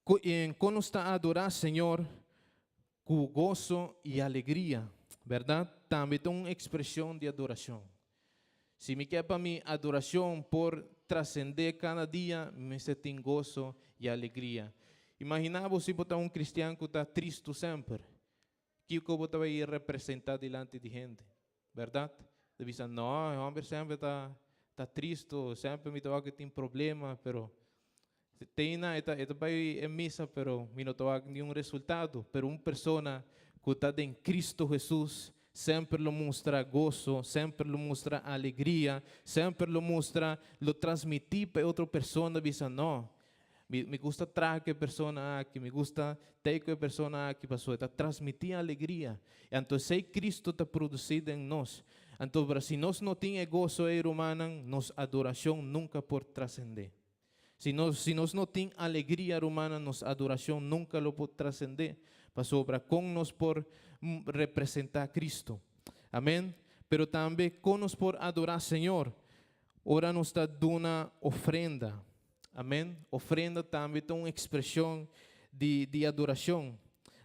Kon nos ta adorá Señor ku goso i alegria, bèrdat? Tambe ta un ekspreshon di adorashon. Si mi ke pa mi adorashon por trasendé kada dia, mi mester tin goso i alegria. Imaginá bo si bo ta un kristian ku ta tristu semper. Kiko bo ta bai representá dilanti di hende? Bèrdat? Ta bisa, No, e hòmber semper ta ta tristu, semper mi ta wak e tin problema, pero teina e ta e ta bai e misa, pero mi no ta wak niun resultado. Pero un persona ku ta den Kristu Hesus semper lo mustra goso, semper lo mustra alegria, semper lo mustra, lo transmití pa e otro persona bisa, No, Mi, mi gusta traha ku e persona aki, mi gusta tei ku e persona aki, pasobra e ta transmití alegria. I anto esei Cristo ta produsí den nos. Anto, pero si nos no tin e goso ei, rumannan, nos adorashon nunka por trasendé. Si nos, si nos no tin alegria, rumannan, nos adorashon nunka lo por trasendé, pasobra kon nos por representá Cristo? Amèn. Pero tambe kon nos por adorá Señor? Ora nos ta duna ofrenda. Amèn. Ofrenda tambe ta un ekspreshon di di adorashon.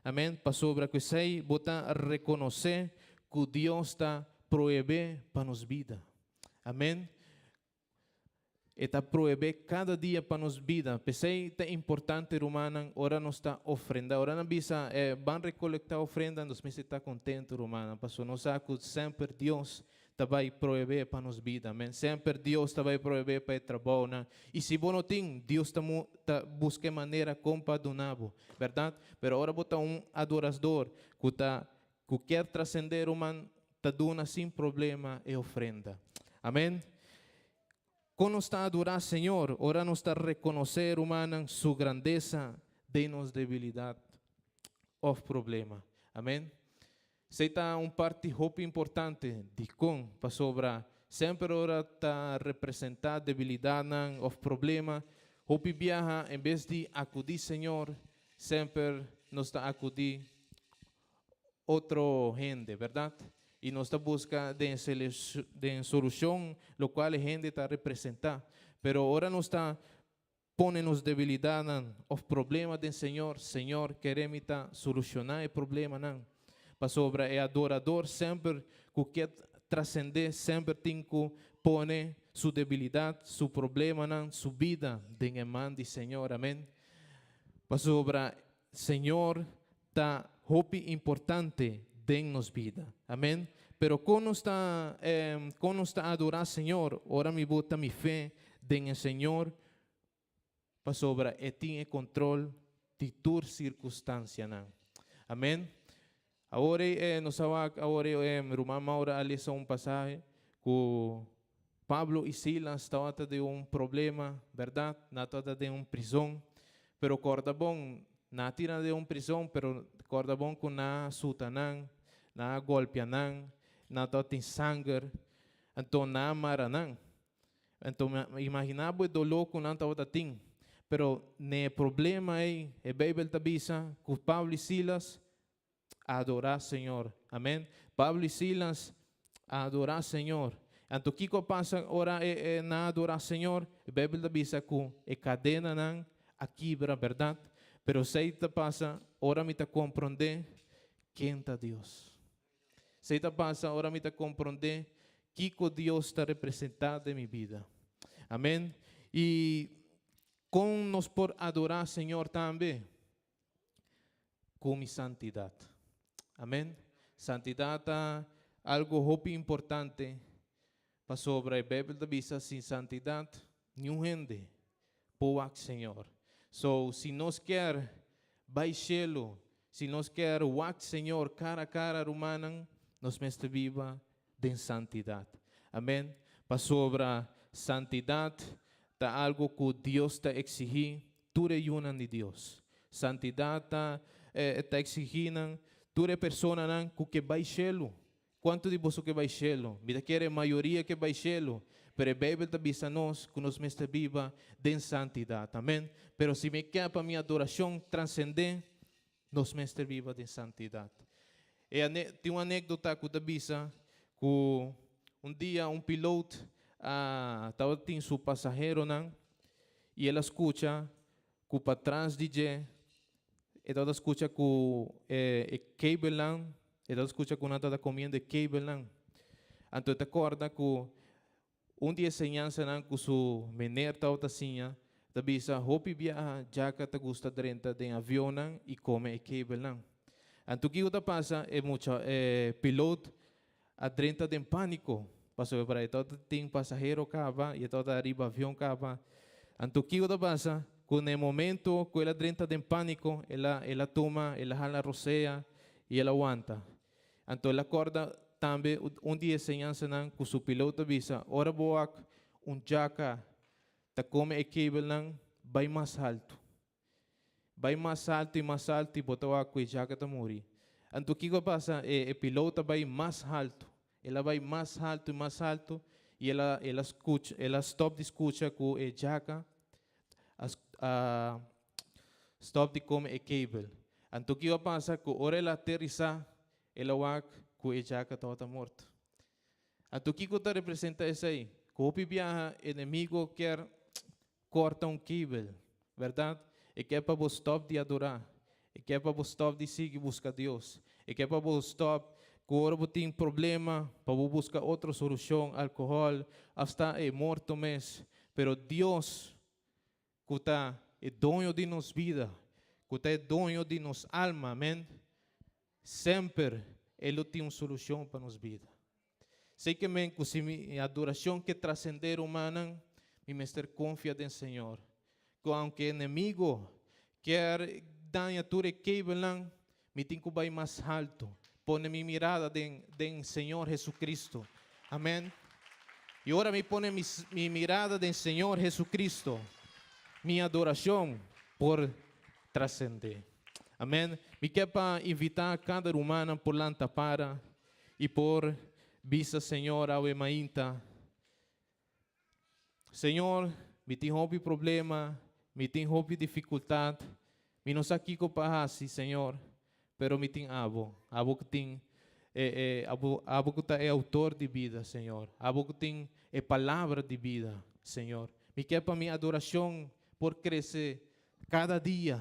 Amèn. Pasobra ku esei bo ta rekonosé ku Dios ta proebé pa nos bida. Amèn. E ta proebé kada dia pa nos bida. P'esei ta importante, rumannan, ora nos ta ofrendá. Ora nan bisa, Ban rekolektá ofrenda, nos mester ta kontentu, rumannan, pasobra nos sa ku semper Dios ta bai proebé pa nos bida. Amen. Semper Dios ta bai proebé pa e trabounan. I si bo no tin, Dios ta ta buska e manera kon pa duna bo, bèrdat? Pero ora bo ta un adorasdor ku ta ku kier trasendé, ruman, ta duna sin problema e ofrenda. Amen. Kon nos ta adorá Señor ora nos ta rekonosé, rumannan, su grandesa den nos debilidat òf problema? Amen. Esei ta un parti hopi importante. Dikon? Pasobra semper ora ta representá debilidatnan òf problema, hopi biaha en bes di akudí Señor, semper nos ta akudí otro hende, bèrdat? I nos ta buska den den solushon lokual e hende ta representá. Pero ora nos ta pone nos debilidatnan òf problema den Señor, Señor kere mi ta solushoná e problemanan. Pasobra e adorador semper ku ke trasendé semper tin ku pone su debilidat, su problemanan, su bida den e man di Señor. Amèn. Pasobra Señor ta hopi importante den nos bida. Amén. Pero kon nos ta, kon nos ta adorá Señor? Ora mi bota mi fe den e Señor, pasobra E tin e control di tur circunstancianan. Amén. Awor ei nos a wak, awor ei ruman Maura a lesa un pasahe ku Pablo i Silas tabata den un problema, bèrdat? Nan tabata den un prizon. Pero kòrda bon, nan a tira nan den un prizon, pero kòrda bon ku nan a suta nan, nan a gòlpia nan, nan tabatin sanger, anto nan a mara nan. Anto imaginá bo e doló ku nan tabata tin. Pero n'e problema ei, e Beibel ta bisa ku Pablo i Silas a adorá Señor. Amèn. Pablo i Silas a adorá Señor. Anto kiko a pasa ora e e nan a adorá Señor? E Beibel ta bisa ku e kadenanan a kibra, bèrdat? Pero esei ta pasa ora mi ta komprondé ken ta Dios. Esei ta pasa ora mi ta komprondé. kiko Dios ta representá den mi bida. Amèn. I kon nos por adorá Señor tambe? Ku mi santidat. Amèn. Santidat ta algu hopi importante pasobra e Beibel ta bisa sin santidat niun hende por wak Señor. So, si nos kier bai shelu, si nos kier wak Señor kara kara rumannan, nos mester biba den santidat. Amèn. Pasobra santidat ta algu ku Dios ta eksigí tur e yunan di Dios. Santidat ta ta eksigí nan tur e personanan ku ke bai shelu. Kuantu di boso ke bai shelu? Mi ta kere mayoria ke bai shelu. Pero e Beibel ta bisa nos ku nos mester biba den santidat. Amèn. Pero si mi ke pa mi adorashon transendé, nos mester biba den santidat. E tin un anekdota ku ta bisa ku un dia un pilot a tabatin su pasaheronan i el a skucha ku patras di dje e tabata skucha ku e kabelnan, e tabata skucha ku nan tabata komiendo e kabelnan. Anto e ta kòrda ku un di e señansanan ku su mener tabata siña ta bisa hopi biaha djaka ta gusta drenta den avionnan i kome e kabelnan. Anto kiko ta pasa? E mucha e pilot a drenta den pániko, pasobra por e tabata tin pasahero kaba i e tabata ariba avion kaba. Anto kiko ta pasa? Ku na e momento ku el a drenta den pániko, el a el a tuma, el a hala rosea i el a wanta. Anto el a kòrda tambe un di e señansanan ku su piloto a bisa, Ora bo wak un djaka ta kome e kabelnan, bai mas haltu. Bai mas alto i mas alto i bo ta wak ku e djaka ta muri. Anto kiko a pasa? E e pilot a bai mas alto. El a bai mas alto i mas alto i el a el a skucha el a stòp di skucha ku e djaka a a stòp di kome e kabel. Anto kiko a pasa? Ku ora el a aterisá el a wak ku e djaka tabata morto. Anto kiko ta representa esei? Ku hopi biaha enemigo kier Corta un kibel, berdad? E ke pa bo stop di adora. E ke pa bo stop di sigui busca Dios. E ke pa bo stop cu ora bo tin problema pa bo busca otro solucion, alcohol, hasta e morto mes. Pero Dios cu ta e doño di nos bida, cu ta e doño di nos alma, amen, semper e lo tin un solucion pa nos bida. Sei ke men ku si mi adorashon ke trasendé rumannan, mi mester konfia den Señor. Ku aunke enemigo kier daña tur e kabelnan, mi tin ku bai mas haltu, pone mi mirada den den Señor Jesucristo. Amen. I ora mi pone mi mi mirada den Señor Jesucristo, mi adorashon por trasendé. Amen. Mi ke pa invitá kada rumannan por lanta para. I por bisa Señor awe mainta, Señor, mi tin hopi problema, mi tin hopi dificultad, mi no sa kico pa haci, Señor, pero mi tin Abo, Abo cu tin e, e, Abo, Abo cu ta e autor di bida, Señor, Abo cu tin e palabra di bida, Señor. Mi kier pa mi adoracion por crece Kada dia,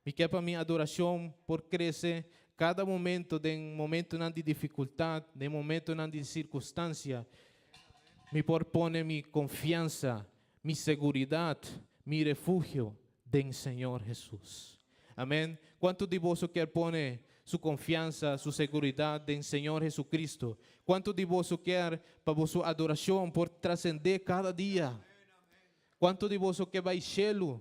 mi ke pa mi adorashon por krese kada momento den momentonan di difikultat, den momentonan di sirkunstansia. Mi por pone mi konfiansa, mi seguridat, mi refugio den Señor Hesus. Amen. Kuantu di boso kier pone su konfiansa, su seguridat den Señor Jesucristo? Kuantu di boso kier pa boso adorashon por trasendé kada dia? Kuantu di boso ke bai shelu?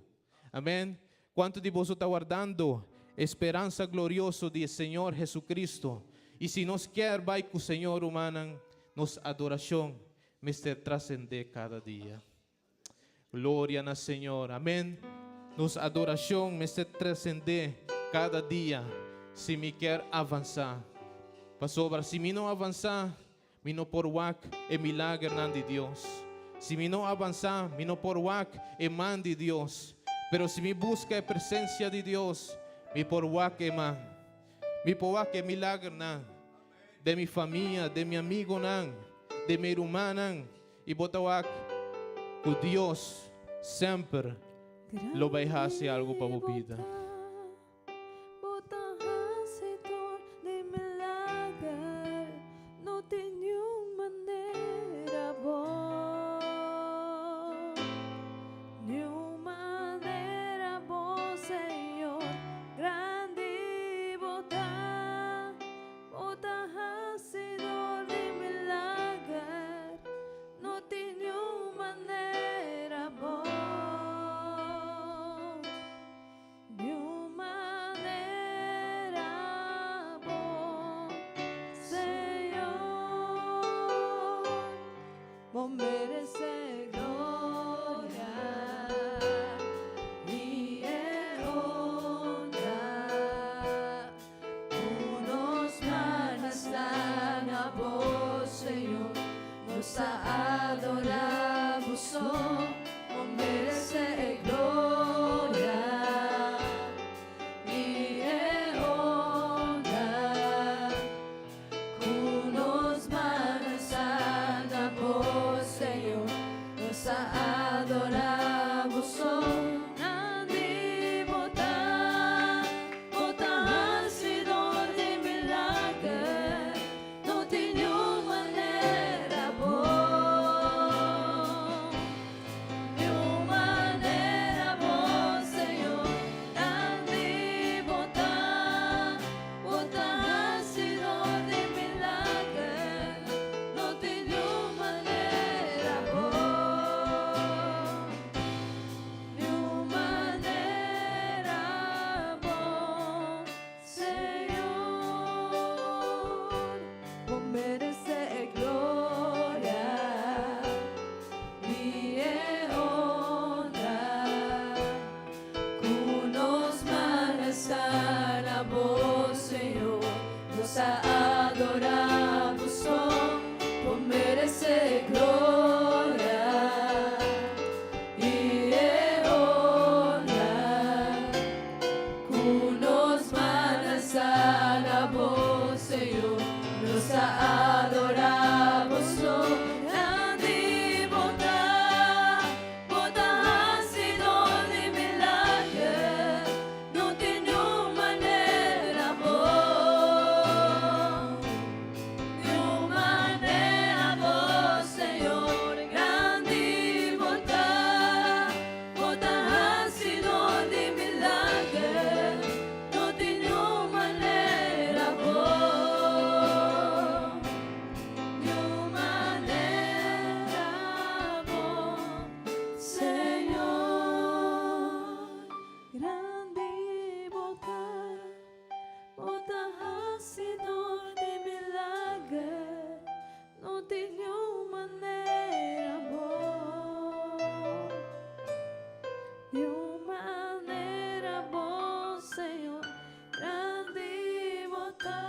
Amen. Kuantu di boso ta wardando e speransa glorioso di e Señor Jesucristo? I si nos kier bai ku Señor, rumannan, nos adorashon mester trasendé kada dia. Gloria na Señor. Amen. Nos adorashon mester trasendé kada dia si mi kier avansá. Pasobra si mi no avansá, Mi no por wak e milagernan di Dios. Si mi no avansá, mi no por wak e man di Dios. Pero si mi buska e presensia di Dios, mi por wak e man. Mi por wak e milagernan den mi famia, den mi amigonan, den mi rumannan. I bo ta wak ku Dios semper lo bai hasi algu pa bo bida. Bo ta hasidor di milager, no tin niun manera. bo, Señor. Nos ta adorá bo so, bo meresé gloria i e honra. Ku nos man alsá na bo, Señor. Nos ta adorá bo so. Grandi bo ta, bo ta hasidó di milager. No tin niun manera bo. Niun manera bo, Señor. Grandi bo ta, bo ta hasidó di milager. No tin niun manera bo. Niun manera bo, Señor. Grandi bo ta, bo ta hasidó di milager. No tin niun manera bo. Niun manera bo, Señor. Grandi bo ta,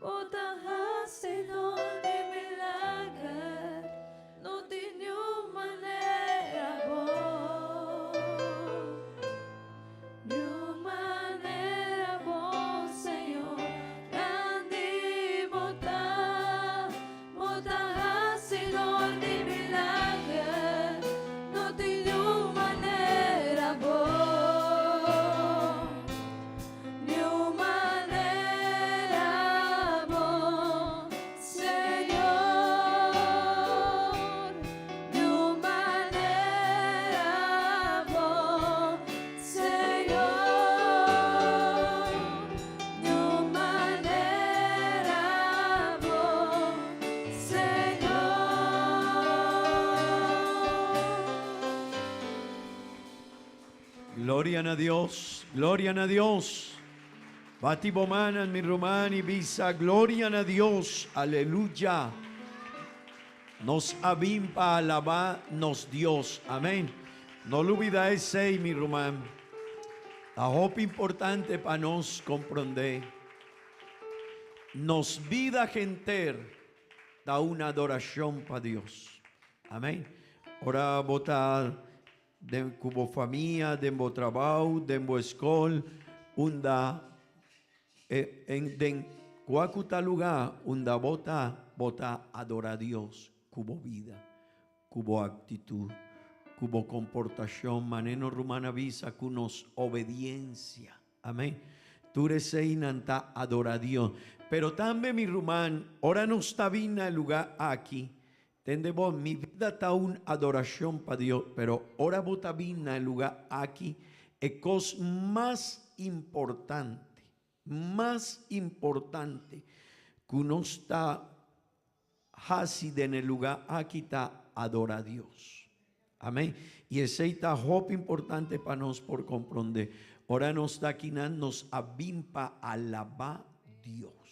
bo ta hasidó di milager. No tin niun manera bo. Niun manera bo, Señor. Grandi bo ta, bo ta hasidó di milager. No tin niun manera bo. Niun manera bo, Señor. Niun manera bo, Señor. Niun manera bo, Señor. Gloria na Dios, gloria na Dios. Bati bo man, mi ruman, i bisa, gloria na Dios, aleluya. Nos a bin pa alabá nos Dios, amèn. No lubidá esei, mi ruman. Ta hopi importante pa nos komprondé. Nos bida henter ta un adorashon pa Dios. Amèn. Ora bo ta den ku bo famia, den bo trabou, den bo skol, unda e, en, den kualke lugá unda bo ta, bo ta adorá Dios ku bo bida, ku bo aktitut, ku bo komportashon, manera nos ruman a bisa ku nos obediensia. Amèn. Tur eseinan ta adorá Dios. Pero tambe mi ruman, ora nos ta bin na e lugá aki, tende bo, mi bida ta un adorashon pa Dios, pero ora bo ta bin na e lugá aki, e kos mas importante, mas importante ku nos ta hasi den e lugá aki ta adorá Dios. Amèn. I esei ta hopi importante pa nos por komprondé. Ora nos ta akinan, nos a bin pa alabá Dios.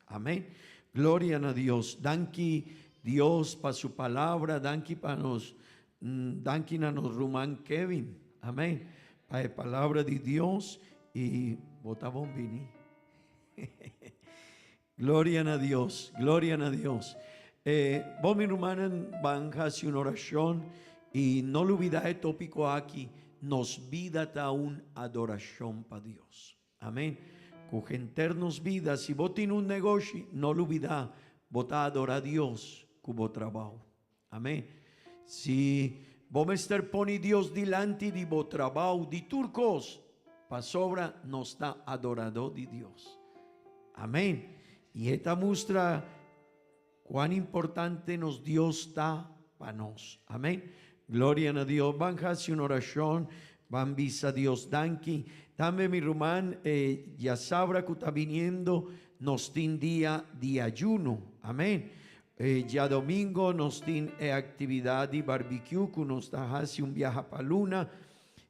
Amèn. Gloria na Dios. Danki Dios pa su palabra. Danki pa nos, danki na nos ruman Kevin. Amèn. Pa e palabra di Dios i bo ta bon bini. Gloria na Dios, gloria na Dios. Eh, bo mi rumannan ban hasi un orashon i no lubidá e tópiko aki, nos bida ta un adorashon pa Dios. Amèn. Ku henter nos bida, si bo tin un negoshi, no lubidá, bo ta adorá Dios ku bo trabou. Amèn. Si bo mester pone Dios dilanti di bo trabou, di tur kos, pasobra nos ta adoradó di Dios. Amèn. I e ta mustra kuan importante nos Dios ta pa nos. Amèn. Gloria na Dios. Ban hasi un orashon. Ban bisa Dios danki. Tambe mi ruman, e djasabra ku ta biniendo nos tin dia di ayuno. Amèn. E djadomingo nos tin e aktividat di barbecue ku nos ta hasi un biaha pa luna.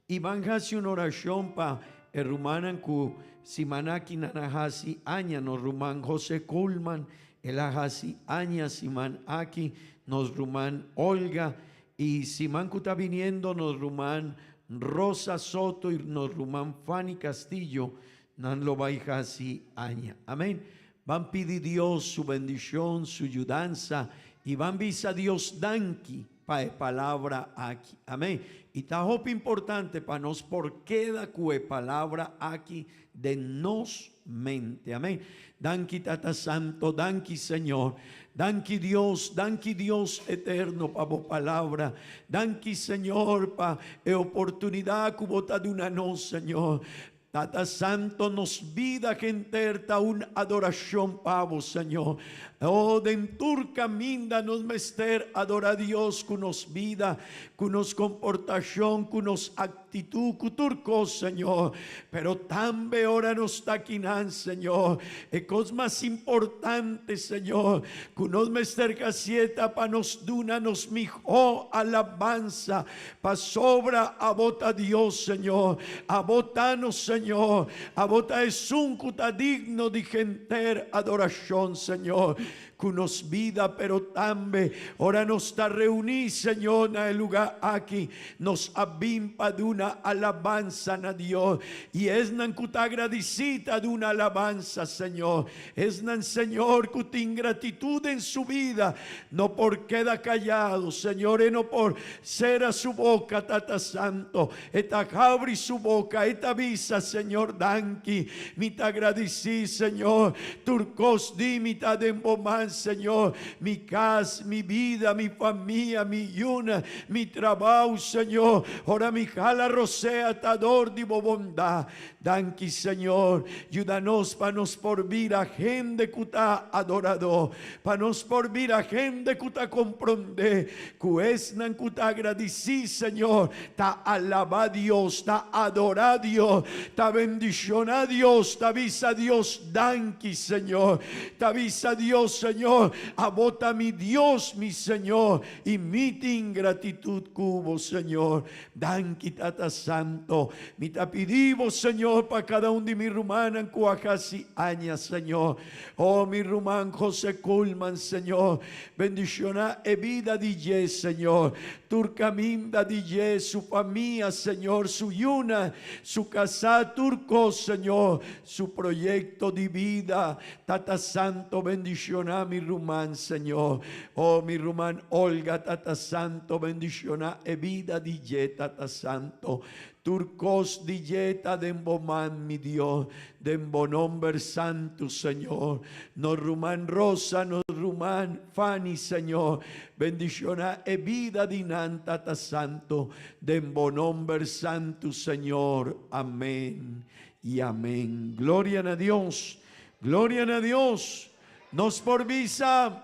I ban hasi un orashon pa e rumannan ku siman aki nan a hasi aña. Nos ruman Jose Koolman, el a hasi aña siman aki. Nos ruman Olga i siman ku ta biniendo nos ruman Rosa Soto i nos ruman Fanny Castillo. Nan lo bai hasi aña. Amén. Ban pidi Dios su bendishon, su yudansa i ban bisa Dios danki pa e palabra aki. Amén. I ta hopi importante pa nos por keda ku e palabra aki den nos mente. Amén. Danki Tata Santo, danki Señor, danki Dios, danki Dios eterno pa bo palabra. Danki Señor pa e oportunidat ku bo ta duna nos, Señor. Tata Santo, nos bida henter ta un adorashon pa bo, Señor. Oh, den tur kaminda nos mester adorá Dios ku nos bida, ku nos komportashon, ku nos aktitut, ku tur kos, Señor. Pero tambe ora nos ta akinan, Señor, e kos mas importante, Señor, ku nos mester hasié ta pa nos duna nos mihó alabansa Pasobra abo ta Dios, Señor, abo ta nos Señor, abo ta esun ku ta digno di henter adorashon, Señor, ku nos bida, pero tambe ora nos ta reuní, Señor, na e lugá aki, nos a bin pa duna alabansa na Dios. I esnan ku ta agradisí ta duna alabansa, Señor. Esnan, Señor, ku tin gratitud den su bida, no por keda callado, Señor, e no por cera su boca, Tata Santo, e ta habri su boca, e ta bisa, Señor, danki, mi ta agradeci, Señor, tur cos di mi ta den bo man, Señor, mi cas, mi bida, mi famia, mi yuna, mi trabao, Señor, ora mi hala rosea ta dor di bo bondad. Danki Señor, yuda nos pa nos por bira hende ku ta adoradó, pa nos por bira hende ku ta komprondé ku esnan ku ta agradisí Señor ta alabá Dios, ta adorá Dios, ta bendishoná Dios, ta bisa Dios danki Señor, ta bisa Dios Señor, abo ta mi Dios, mi Señor, i mi tin gratitut ku bo Señor. Danki Tata Santo. Mi ta pidi bo, Señor, pa kada un di mi rumannan ku a hasi aña, Señor. Oh, mi ruman Jose Koolman, Señor, bendishoná e bida di dje, Señor. Tur kaminda di dje, su famia, Señor, su yunan, su kasá, tur kos, Señor, su proyekto di bida. Tata Santo, bendishoná mi ruman, Señor. Oh, mi ruman Olga, Tata Santo, bendishoná e bida di dje, Tata Santo. Tur kos di dje ta den bo man, mi Dios, den bo nomber santu, Señor. Nos ruman Rosa, nos ruman Fanny, Señor, bendishoná e bida di nan, Tata Santo, den bo nomber santu, Señor. Amén y amén. Gloria na Dios. Gloria na Dios. Nos por bisa.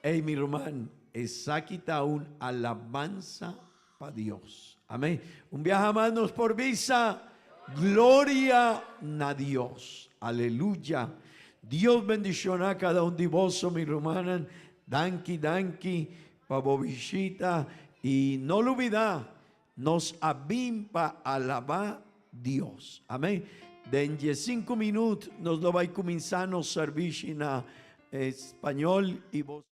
Ey, mi ruman, esaki ta un alabansa pa Dios. Amén. Un biaha mas nos por bisa, Gloria na Dios. Aleluya. Dios bendiciona cada un di boso, mi rumannan. Danki, danki pa bo bishita. Y no lubida, Nos a bin pa alabá Dios. Amén. Den diesinku minut nos lo bai kuminsá nos servishi na español i bo.